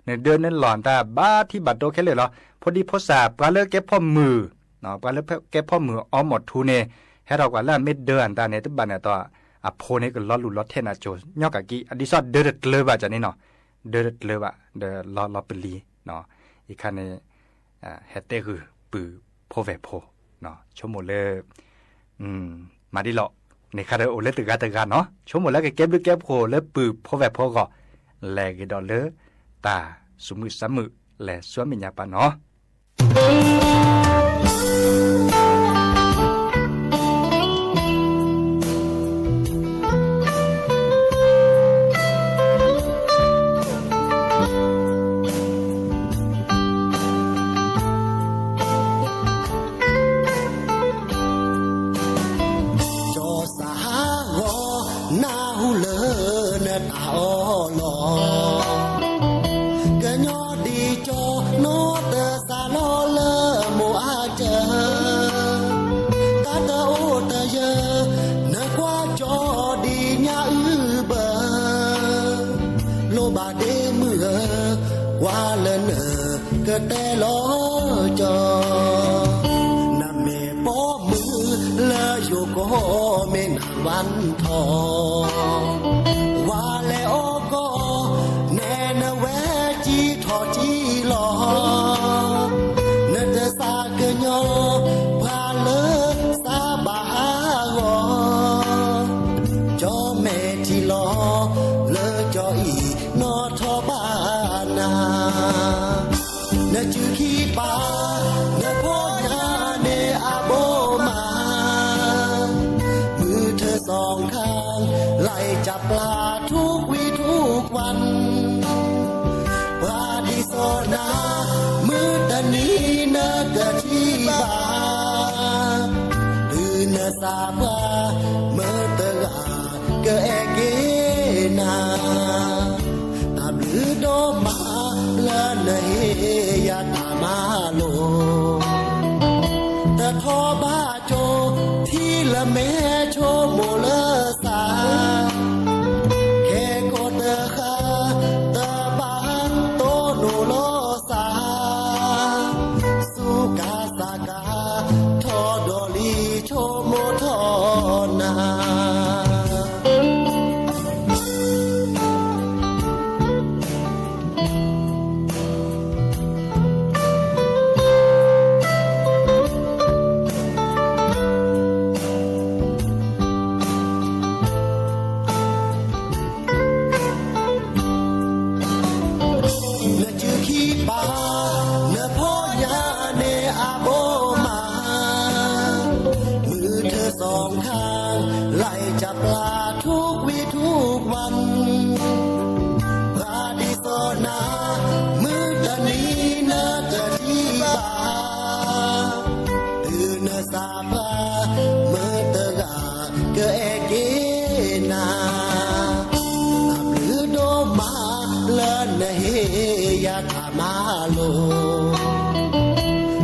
နဒၢနလီၢ်တၢ်ဘၣ်ထံဘၣ်ဒိခဲလၢာ်လီၤ, ဖိဒံဖိစၢ် ပှၤလၢကဲဖီမုၢ် ပှၤလၢကဲဖီမုၢ်အီမိၢ်ထူန့ၣ် ဟဲထီၣ်ကွၢ်လၢအမ့ၢ်ဒၢအတၢ်န့ၣ် တဘၣ်န့ၣ်ဒီး အဖိန့ၣ်ကလီၤလူၢ်လီၤထဲနၤကိၤညီကကံ အဒ်သိးဒၢတကျၢၤဘၣ်ကၢ်န့ၣ်နီၤ, ဒၢတကျၢၤဘၣ် ဒီးလီၤလီၤပလံၤ, အံၤခါန့ၣ် ဟဲတဲဂုာ်ပုၢ်ဖိဝဲၢ်ဖိ, ဆိကမိၣ်လၢ မၤဒ်လီၤ, န့ၣ်ခါဒီးအိၣ်လၢတဂၤတဂၤနီၤ, ဆိကမိၣ်လၢကကဲဘျုးကဲဖှိၣ်လၢပုၢ်ဖိဝဲၢ်ဖိအဂီၢ်, လဲၤဂ့ၤဒီးလၢ တၢ်သူၣ်မုာ်သးမုာ် လဲၤဆူမဲာ်ညါပာ်နီၤ ကၠီစၢ်ဟးဂီၤနၢ်ဟူလၢနတၢ်အီလီၤ, ကညီဒ်ကၠီနီတစးလီၤလၢမိၢ်အကၢၤ, တၢ်တအိၣ်တယၢၤ နကွၢ်ကၠီဒ်ညါအုၣ်ဘၢ, လိၣ်ဘၣ်ဒ့မုၣ်ဧၢ, ကွၢ်လၢနကတဲလီၤကၠီ နမ့ၢ်ပိာ်မုၣ်လၢယိၤကီၢ် မ့ၢ်နဝၢၼ်ထီၣ်, ဝၤလဲၤအီကီၢ် နဲနဝဲကံထီၣ်ကံလီၤ, နတစးကညီ ပှၤလၢစးဘၣ်ဟးဂီၤ, ကၠီမဲာ်ထံလီၤ လၢကၠီအံၤနီၣ်ထီၣ်ဘၣ်နၤ နစုခံပၢ် နဖိညါန့ၣ်အဘိမး, မုၢ်ထၢၣ်စီၣ်ခါ လဲၤကၠးပျၢ်ထူကွံထူကွၢ်, ပှၤဒ်သိးနၤ မုၢ်တနံၤနကထံၣ်ဘၣ်, တုၤနသးပှၢ် မုၢ်တဂၤ ကအဲၣ်က့ၤနၤ, တၢ်ဘျုးဒိၣ်မးလၢနဟ့ၣ်ယၤတၢ်မၤလိာ်, တထီၣ်ဘၣ်ကၠိ ထံလၢမဲာ်ဆိကမိၣ်လၢသး, ခဲကိာ်တဃၣ် တဘၣ်တိၢ်နီၣ်လီၤသး, စူၤကၤသးကၤ ထီၣ်ဒီးလံဆိကမိၣ်ထီၣ်နၤ နဟ့ၣ်ယၤတၢ်မၤလိာ်,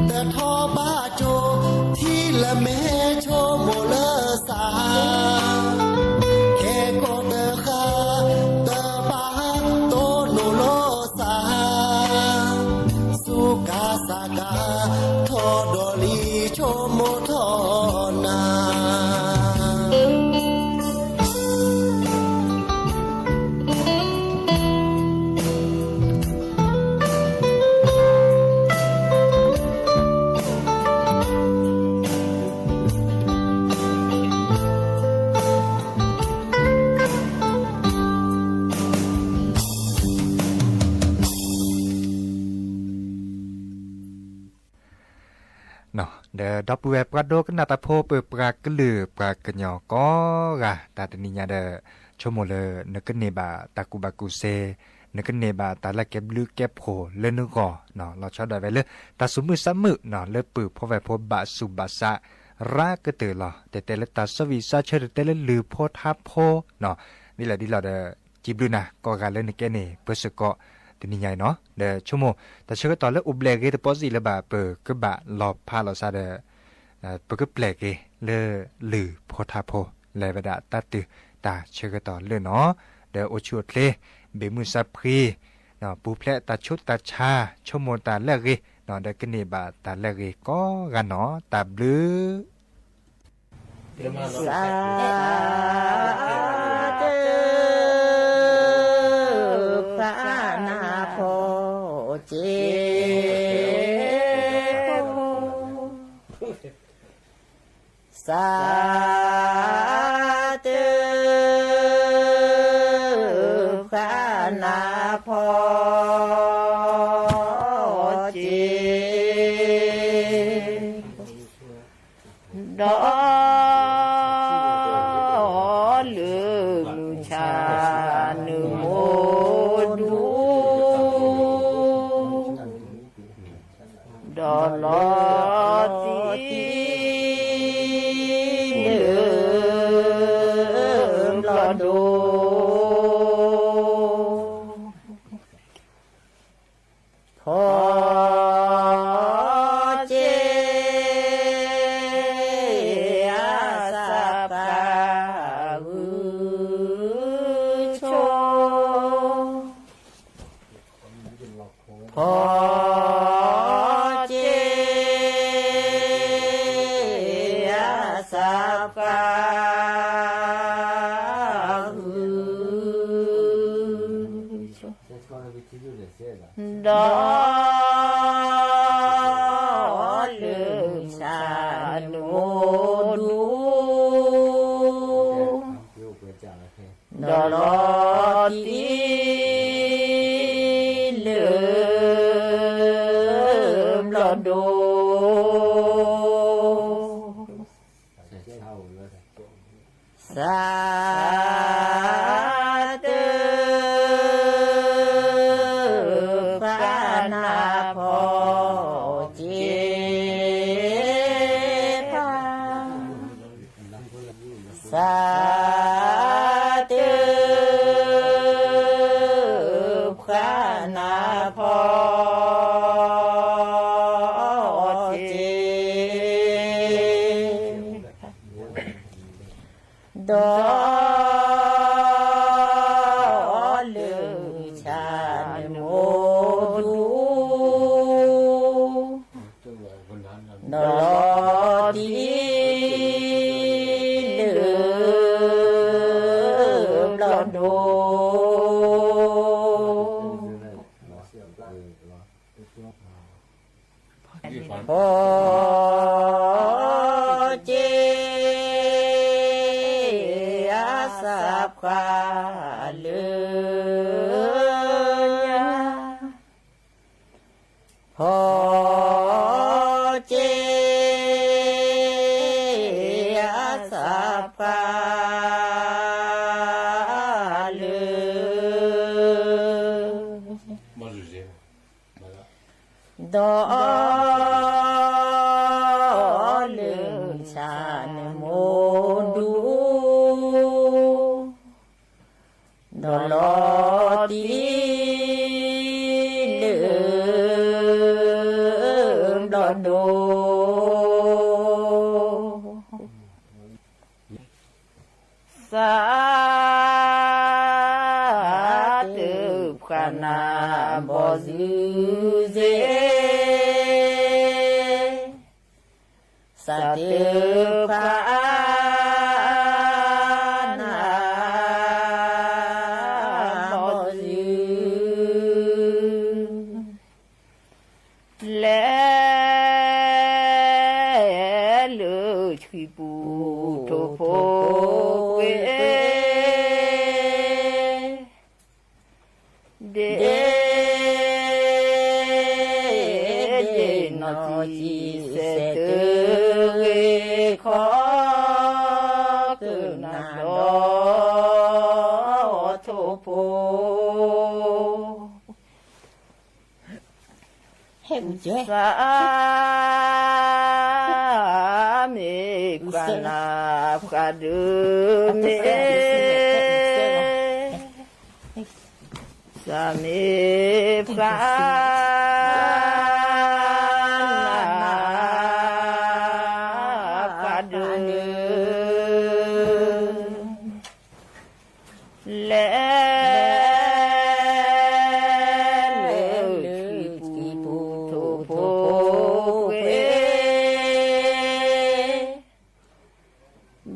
တထီဘၣ်ကၠိ ထံလၢမဲ ဆိကမိၣ်လၢစး, ခဲကိာ်တဃၣ် တဘၣ်တိၢ်နီၣ်လိာ်စး, စူးကါစးကါ ထီၣ်ဒီးလံ ဆိကမိၣ်ထီၣ်နၤ. ဒီးဒီပုၢ်ဝဲၢ်ပှၤဒိကနၣ်တၢ်ဖိ ပပှၤကလုာ်ပှၤကညီကိးဂၤ တၢ်တနံၤညါဒီး ဆိကမိၣ်လၢ နကန့ၢ်ဘၣ်တၢ်ကူၣ်ဘၣ်ကူၣ်သ့, နကန့ၢ်ဘၣ်တၢ်လၢကဲဘျုးကဲဖှိၣ်လၢနဂီၢ်, လီၤဆီဒၣ်ဝဲလၢ တၢ်သူၣ်မုာ်သးမုာ် လၢပှၤဖှီၣ်ဖိယာ်ဖိဘၣ်ဆူးဘၣ်ဆါ ရၤကတၢၢ်လီၤ. တတဲလၢတၢ်စီဝံၣ်စီဆၢ တတဲလၢလုၢ်ဖိထါဖိ ဒ်လဲၣ်ဒ်လဲၣ်ဒီး စံးဘျုးနၤကိးဂၤလၢနကဲန့ၣ် ပၢဆၢကီး တနံၤညါအံၤနီၤ. ဒီးဆိကမိၣ် တၢ်ဆၢကတီၢ်လၢအိၣ်ဘျဲၣ်ဂ့ၤတပီစံးလၢၤဘၣ် ပကဘၣ်လီၤဖးလီၤဆါဒီး ပကပျဲၢ်က့ၤလၢလုၢ်ဖိထါဖိ လဲၤဝဲဒၣ်တၢ်တုၤတၢ်ဆၢကတီၢ်လၢနီၤ. ဒီးအိၣ်ဆူၣ်အိၣ်ချ့ ဘၣ်မုာ်စၢ်ဖှံ ပူၤဖျဲးတၢ်ဆူးတၢ်ဆါ ဆိကမိၣ်တၢ်လၢအဂ့ၤ ဒီးကန့ၢ်ဘၣ်တၢ်လၢအဂ့ၤကိးဂၤနီၤ. တၢ်ဘျုး စၢတု ဖးနၢ်ဖီက့ စၢတု ဖးနၢ်ဖီက့ ဒီးလုၢ်ဆၣ်နမိၢ်ဒူ ဒီးလီၤတံၢ်လၢဘျီၣ်ဒိ ဖီက့ အစၢ်ဖးဂုၢ်ဆိ ဖီက့ အစၢ်ဖးဂုၢ်ဆိ ဒီးလုၢ်ဆၣ်နမိၢ်ဒူ ဒီးလီၤတံၢ်လၢဘျီၣ်ဒိ စၢတု ဖးနၢ်ဖီက့ ဖး စၢတု ဖးနၢ်ဖီက့ ဒီးလုၢ်ဆၣ်နမိၢ်ဒူ ဒီးလီၤတံၢ်လၢဘျီၣ်ဒိ ဖီက့ အစၢ်ဖးလၢညါ ဖီက့ အစၢ်ဖးလၢ ဒီး လုၢ်ဆၣ်နမိၢ်ဒူ ဒီးလီၤတံၢ် ဒိၣ်, သးတဖှါနၤဘီၣ်စုစ့, သးတဖှါနၤဘီၣ်စု လဲၤလၢထံပူၤထိၣ်ဖိကွ့ၤ, ဒ့ဒ့နီၢ်ထံစဲးတဂ့ၤခီ, ကနၣ်ဒီးထိၣ်ဖိ သးမ့ၢ်ပှၤနၢ်ပှၤဒုးမ့ၢ်, သးမ့ၢ်ပှၤနၢ်ပှၤဒုး လဲၤလၢထံပူၤထိၣ်ဖိကွ့ၤ,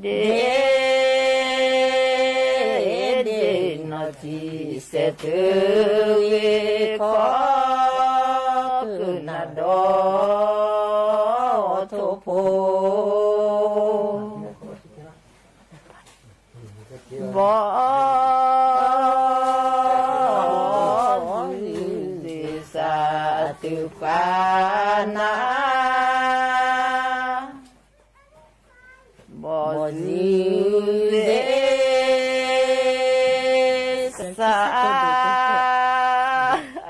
ဒ့ဒ့နီၢ်ထံစဲးတဂ့ၤခီ, ကနၣ်ဒီးထိၣ်ဖိ ဘီၣ်စုစ့း သးတဖှါနၤ ဘီၣ်စုစ့း,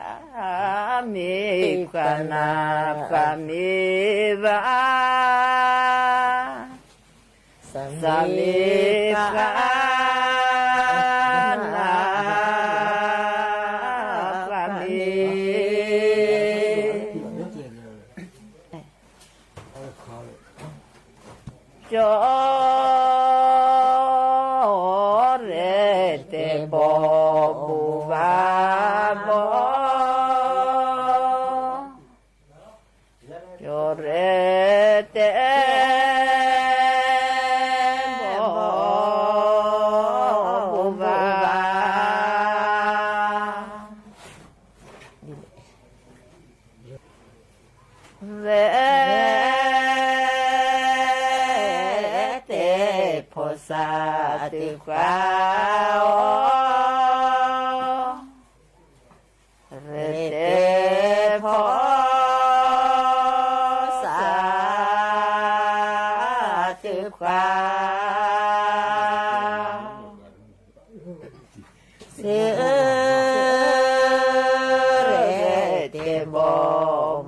သးမ့ၢ်ပှၤနၢ်ပှၤမ့ၢ်ဘၣ်, သးမ့ၢ်ပှၤနၢ်ပှၤမ့ၢ် ကၠီရဲၣ်တဲာ်ဘီၣ်ဘိးဘၣ်, ကၠီရဲၣ်တဲာ်ဘီၣ်ဘိးဘၣ် ရဲၣ်တဲာ်ဖီၣ်သးတဖှါအီၤ, ရဲၣ်တဲာ်ဖီၣ်သးတဖှါ စုရဲၣ်တဲာ်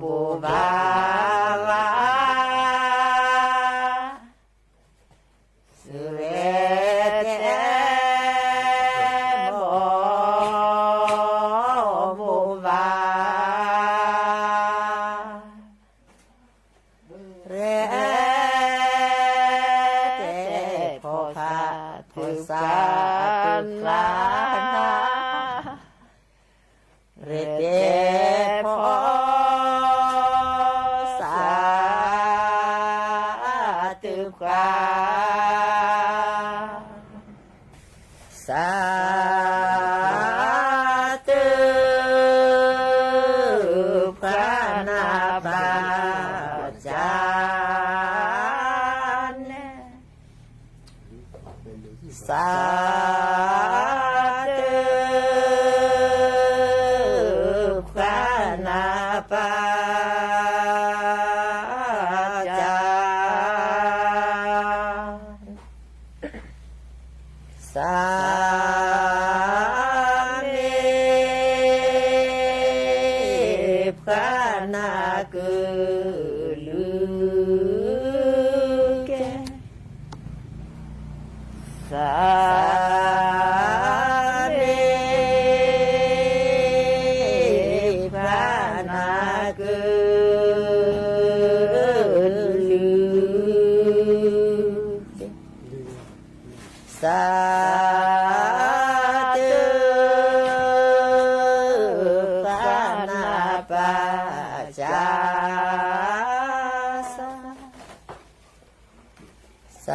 ဘီၣ်ဘိးဘၣ်, စုရဲၣ်တဲာ်ဘီၣ်ဘိးဘၣ်, ရဲၣ်တဲာ်ဖီၣ်သးတဖှါနၤ ရဲၣ်တဲာ်ဖီၣ်သးတဖှါ, သးတဖှါနၢ်ပၢ်ကၢ်န့ၣ် သးတဖှါနၢ်ပၢ် သးမ့ၢ်ပှၤနၢ်ကလုၢ်ကဲ, သးမ့ၢ်ပှၤနၢ်ကလုၢ် ပၢ်ကၢ်, စၢ်, စၢ်,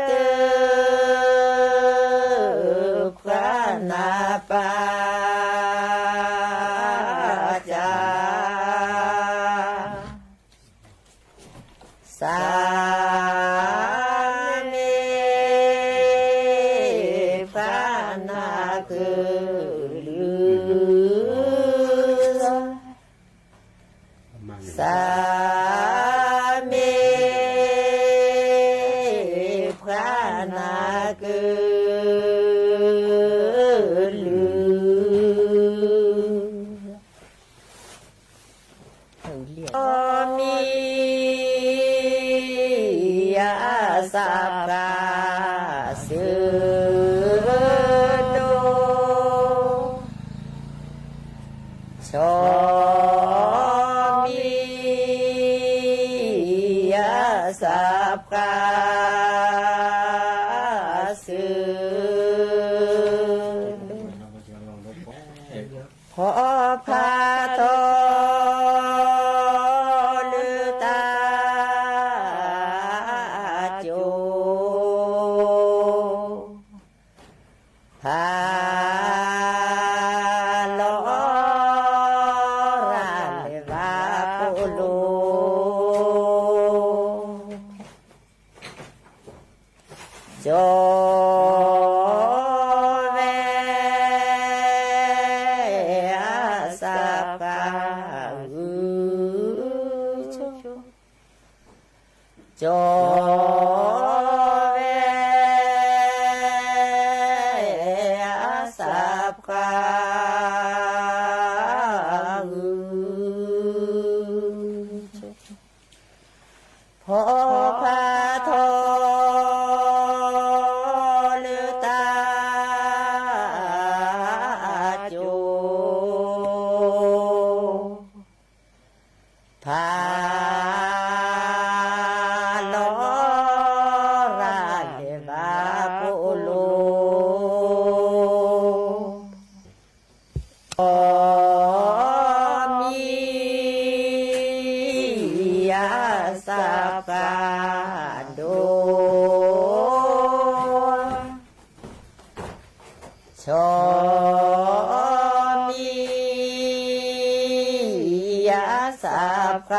တၢ်ခွါနၢ်ပၢ်ကၢ်, စၢ်မ့ၢ်ခွါနၢ်ကလုၢ်, စၢ်မ့ၢ်ခွါနၢ်ကလုၢ် မံယၤစၢ်ပှၤစၢၤဒိၣ်, ဆီမံယၤစၢ်ပှၤစၢၤဒိၣ် ဖီဖးထီလၢတၢ်ကိၣ်, ဖးလီၤရၤလၢဘၣ်ပိာ်လိၤ ကၠီဝဲအစၢ်ပှၤဂုၢ်, ကၠီဝဲအစၢ်ပှၤဂုၢ် ဖီဖးထီလၢတၢ်ကိၣ်, ဖးလီၤရၤလၢဘၣ်ပိာ်လိၤ မံယၤစၢ်ပှၤဒိၣ်, ဆီမံယၤစၢ်ပှၤ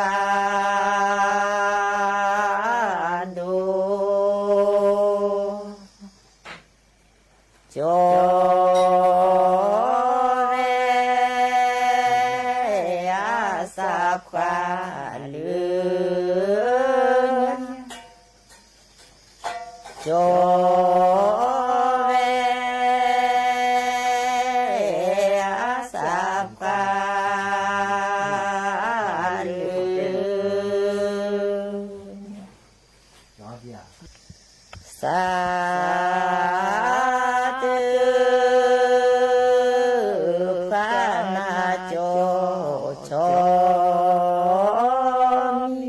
ဒိၣ် ကၠီဝဲအစၢ်ပှၤလၢညါ, ကၠီဝဲအစၢ်ပှၤလၢ စၢ်တၢ်ခွါနၢ်ကၠီ,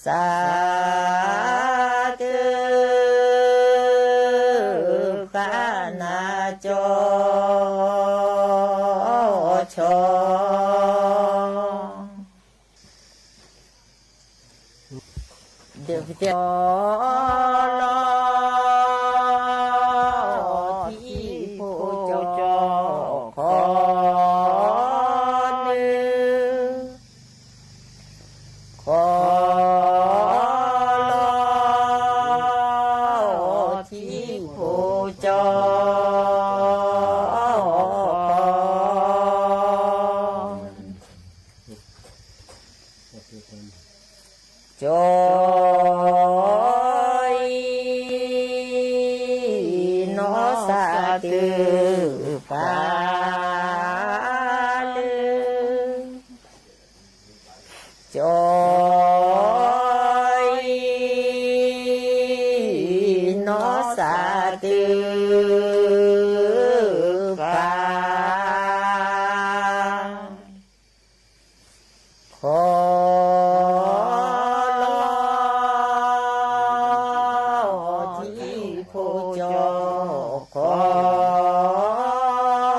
ဆီမံ, စၢ်တၢ်ခွါနၢ်ကၠီ, ဆီ ဒုးပတဲအီၤလီၤ, ထံဖိကီၢ်ခိၣ်န့ၣ်, ခီလီၤ, ထံဖိကီၢ်ခိၣ် ကၠီအံၤ နီၢ်စၢ်တပာ်လၢ, ကၠီအံၤ နီၢ်စၢ်တပာ် ခီလီၤ ထံဖိကီၢ်ခိၣ်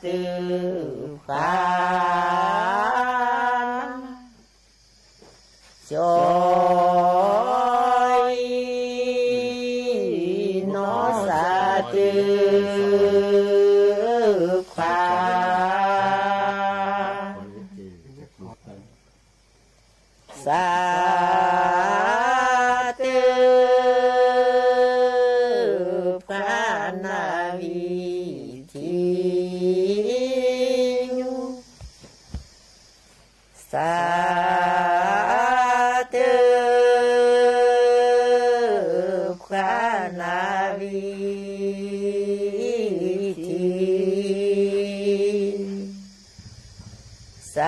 စးတုခွါ, ကၠီအံၤနီၢ်စးတုခွါ, စးတုခွါနၢ်ဝံၤထံညူ, စးတုခွါနၢ်ဝံၤထံ, စး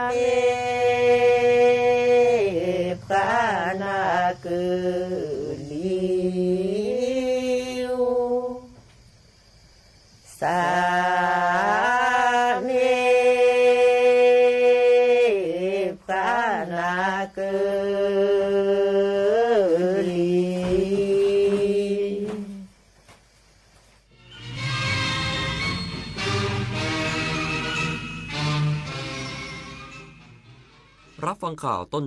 မ့ၢ်ခွါနၢ်ကလံၤဧိၤ, စးမ့ၢ်ခွါနၢ်ကလံၤ. รับฟังข่าวต้น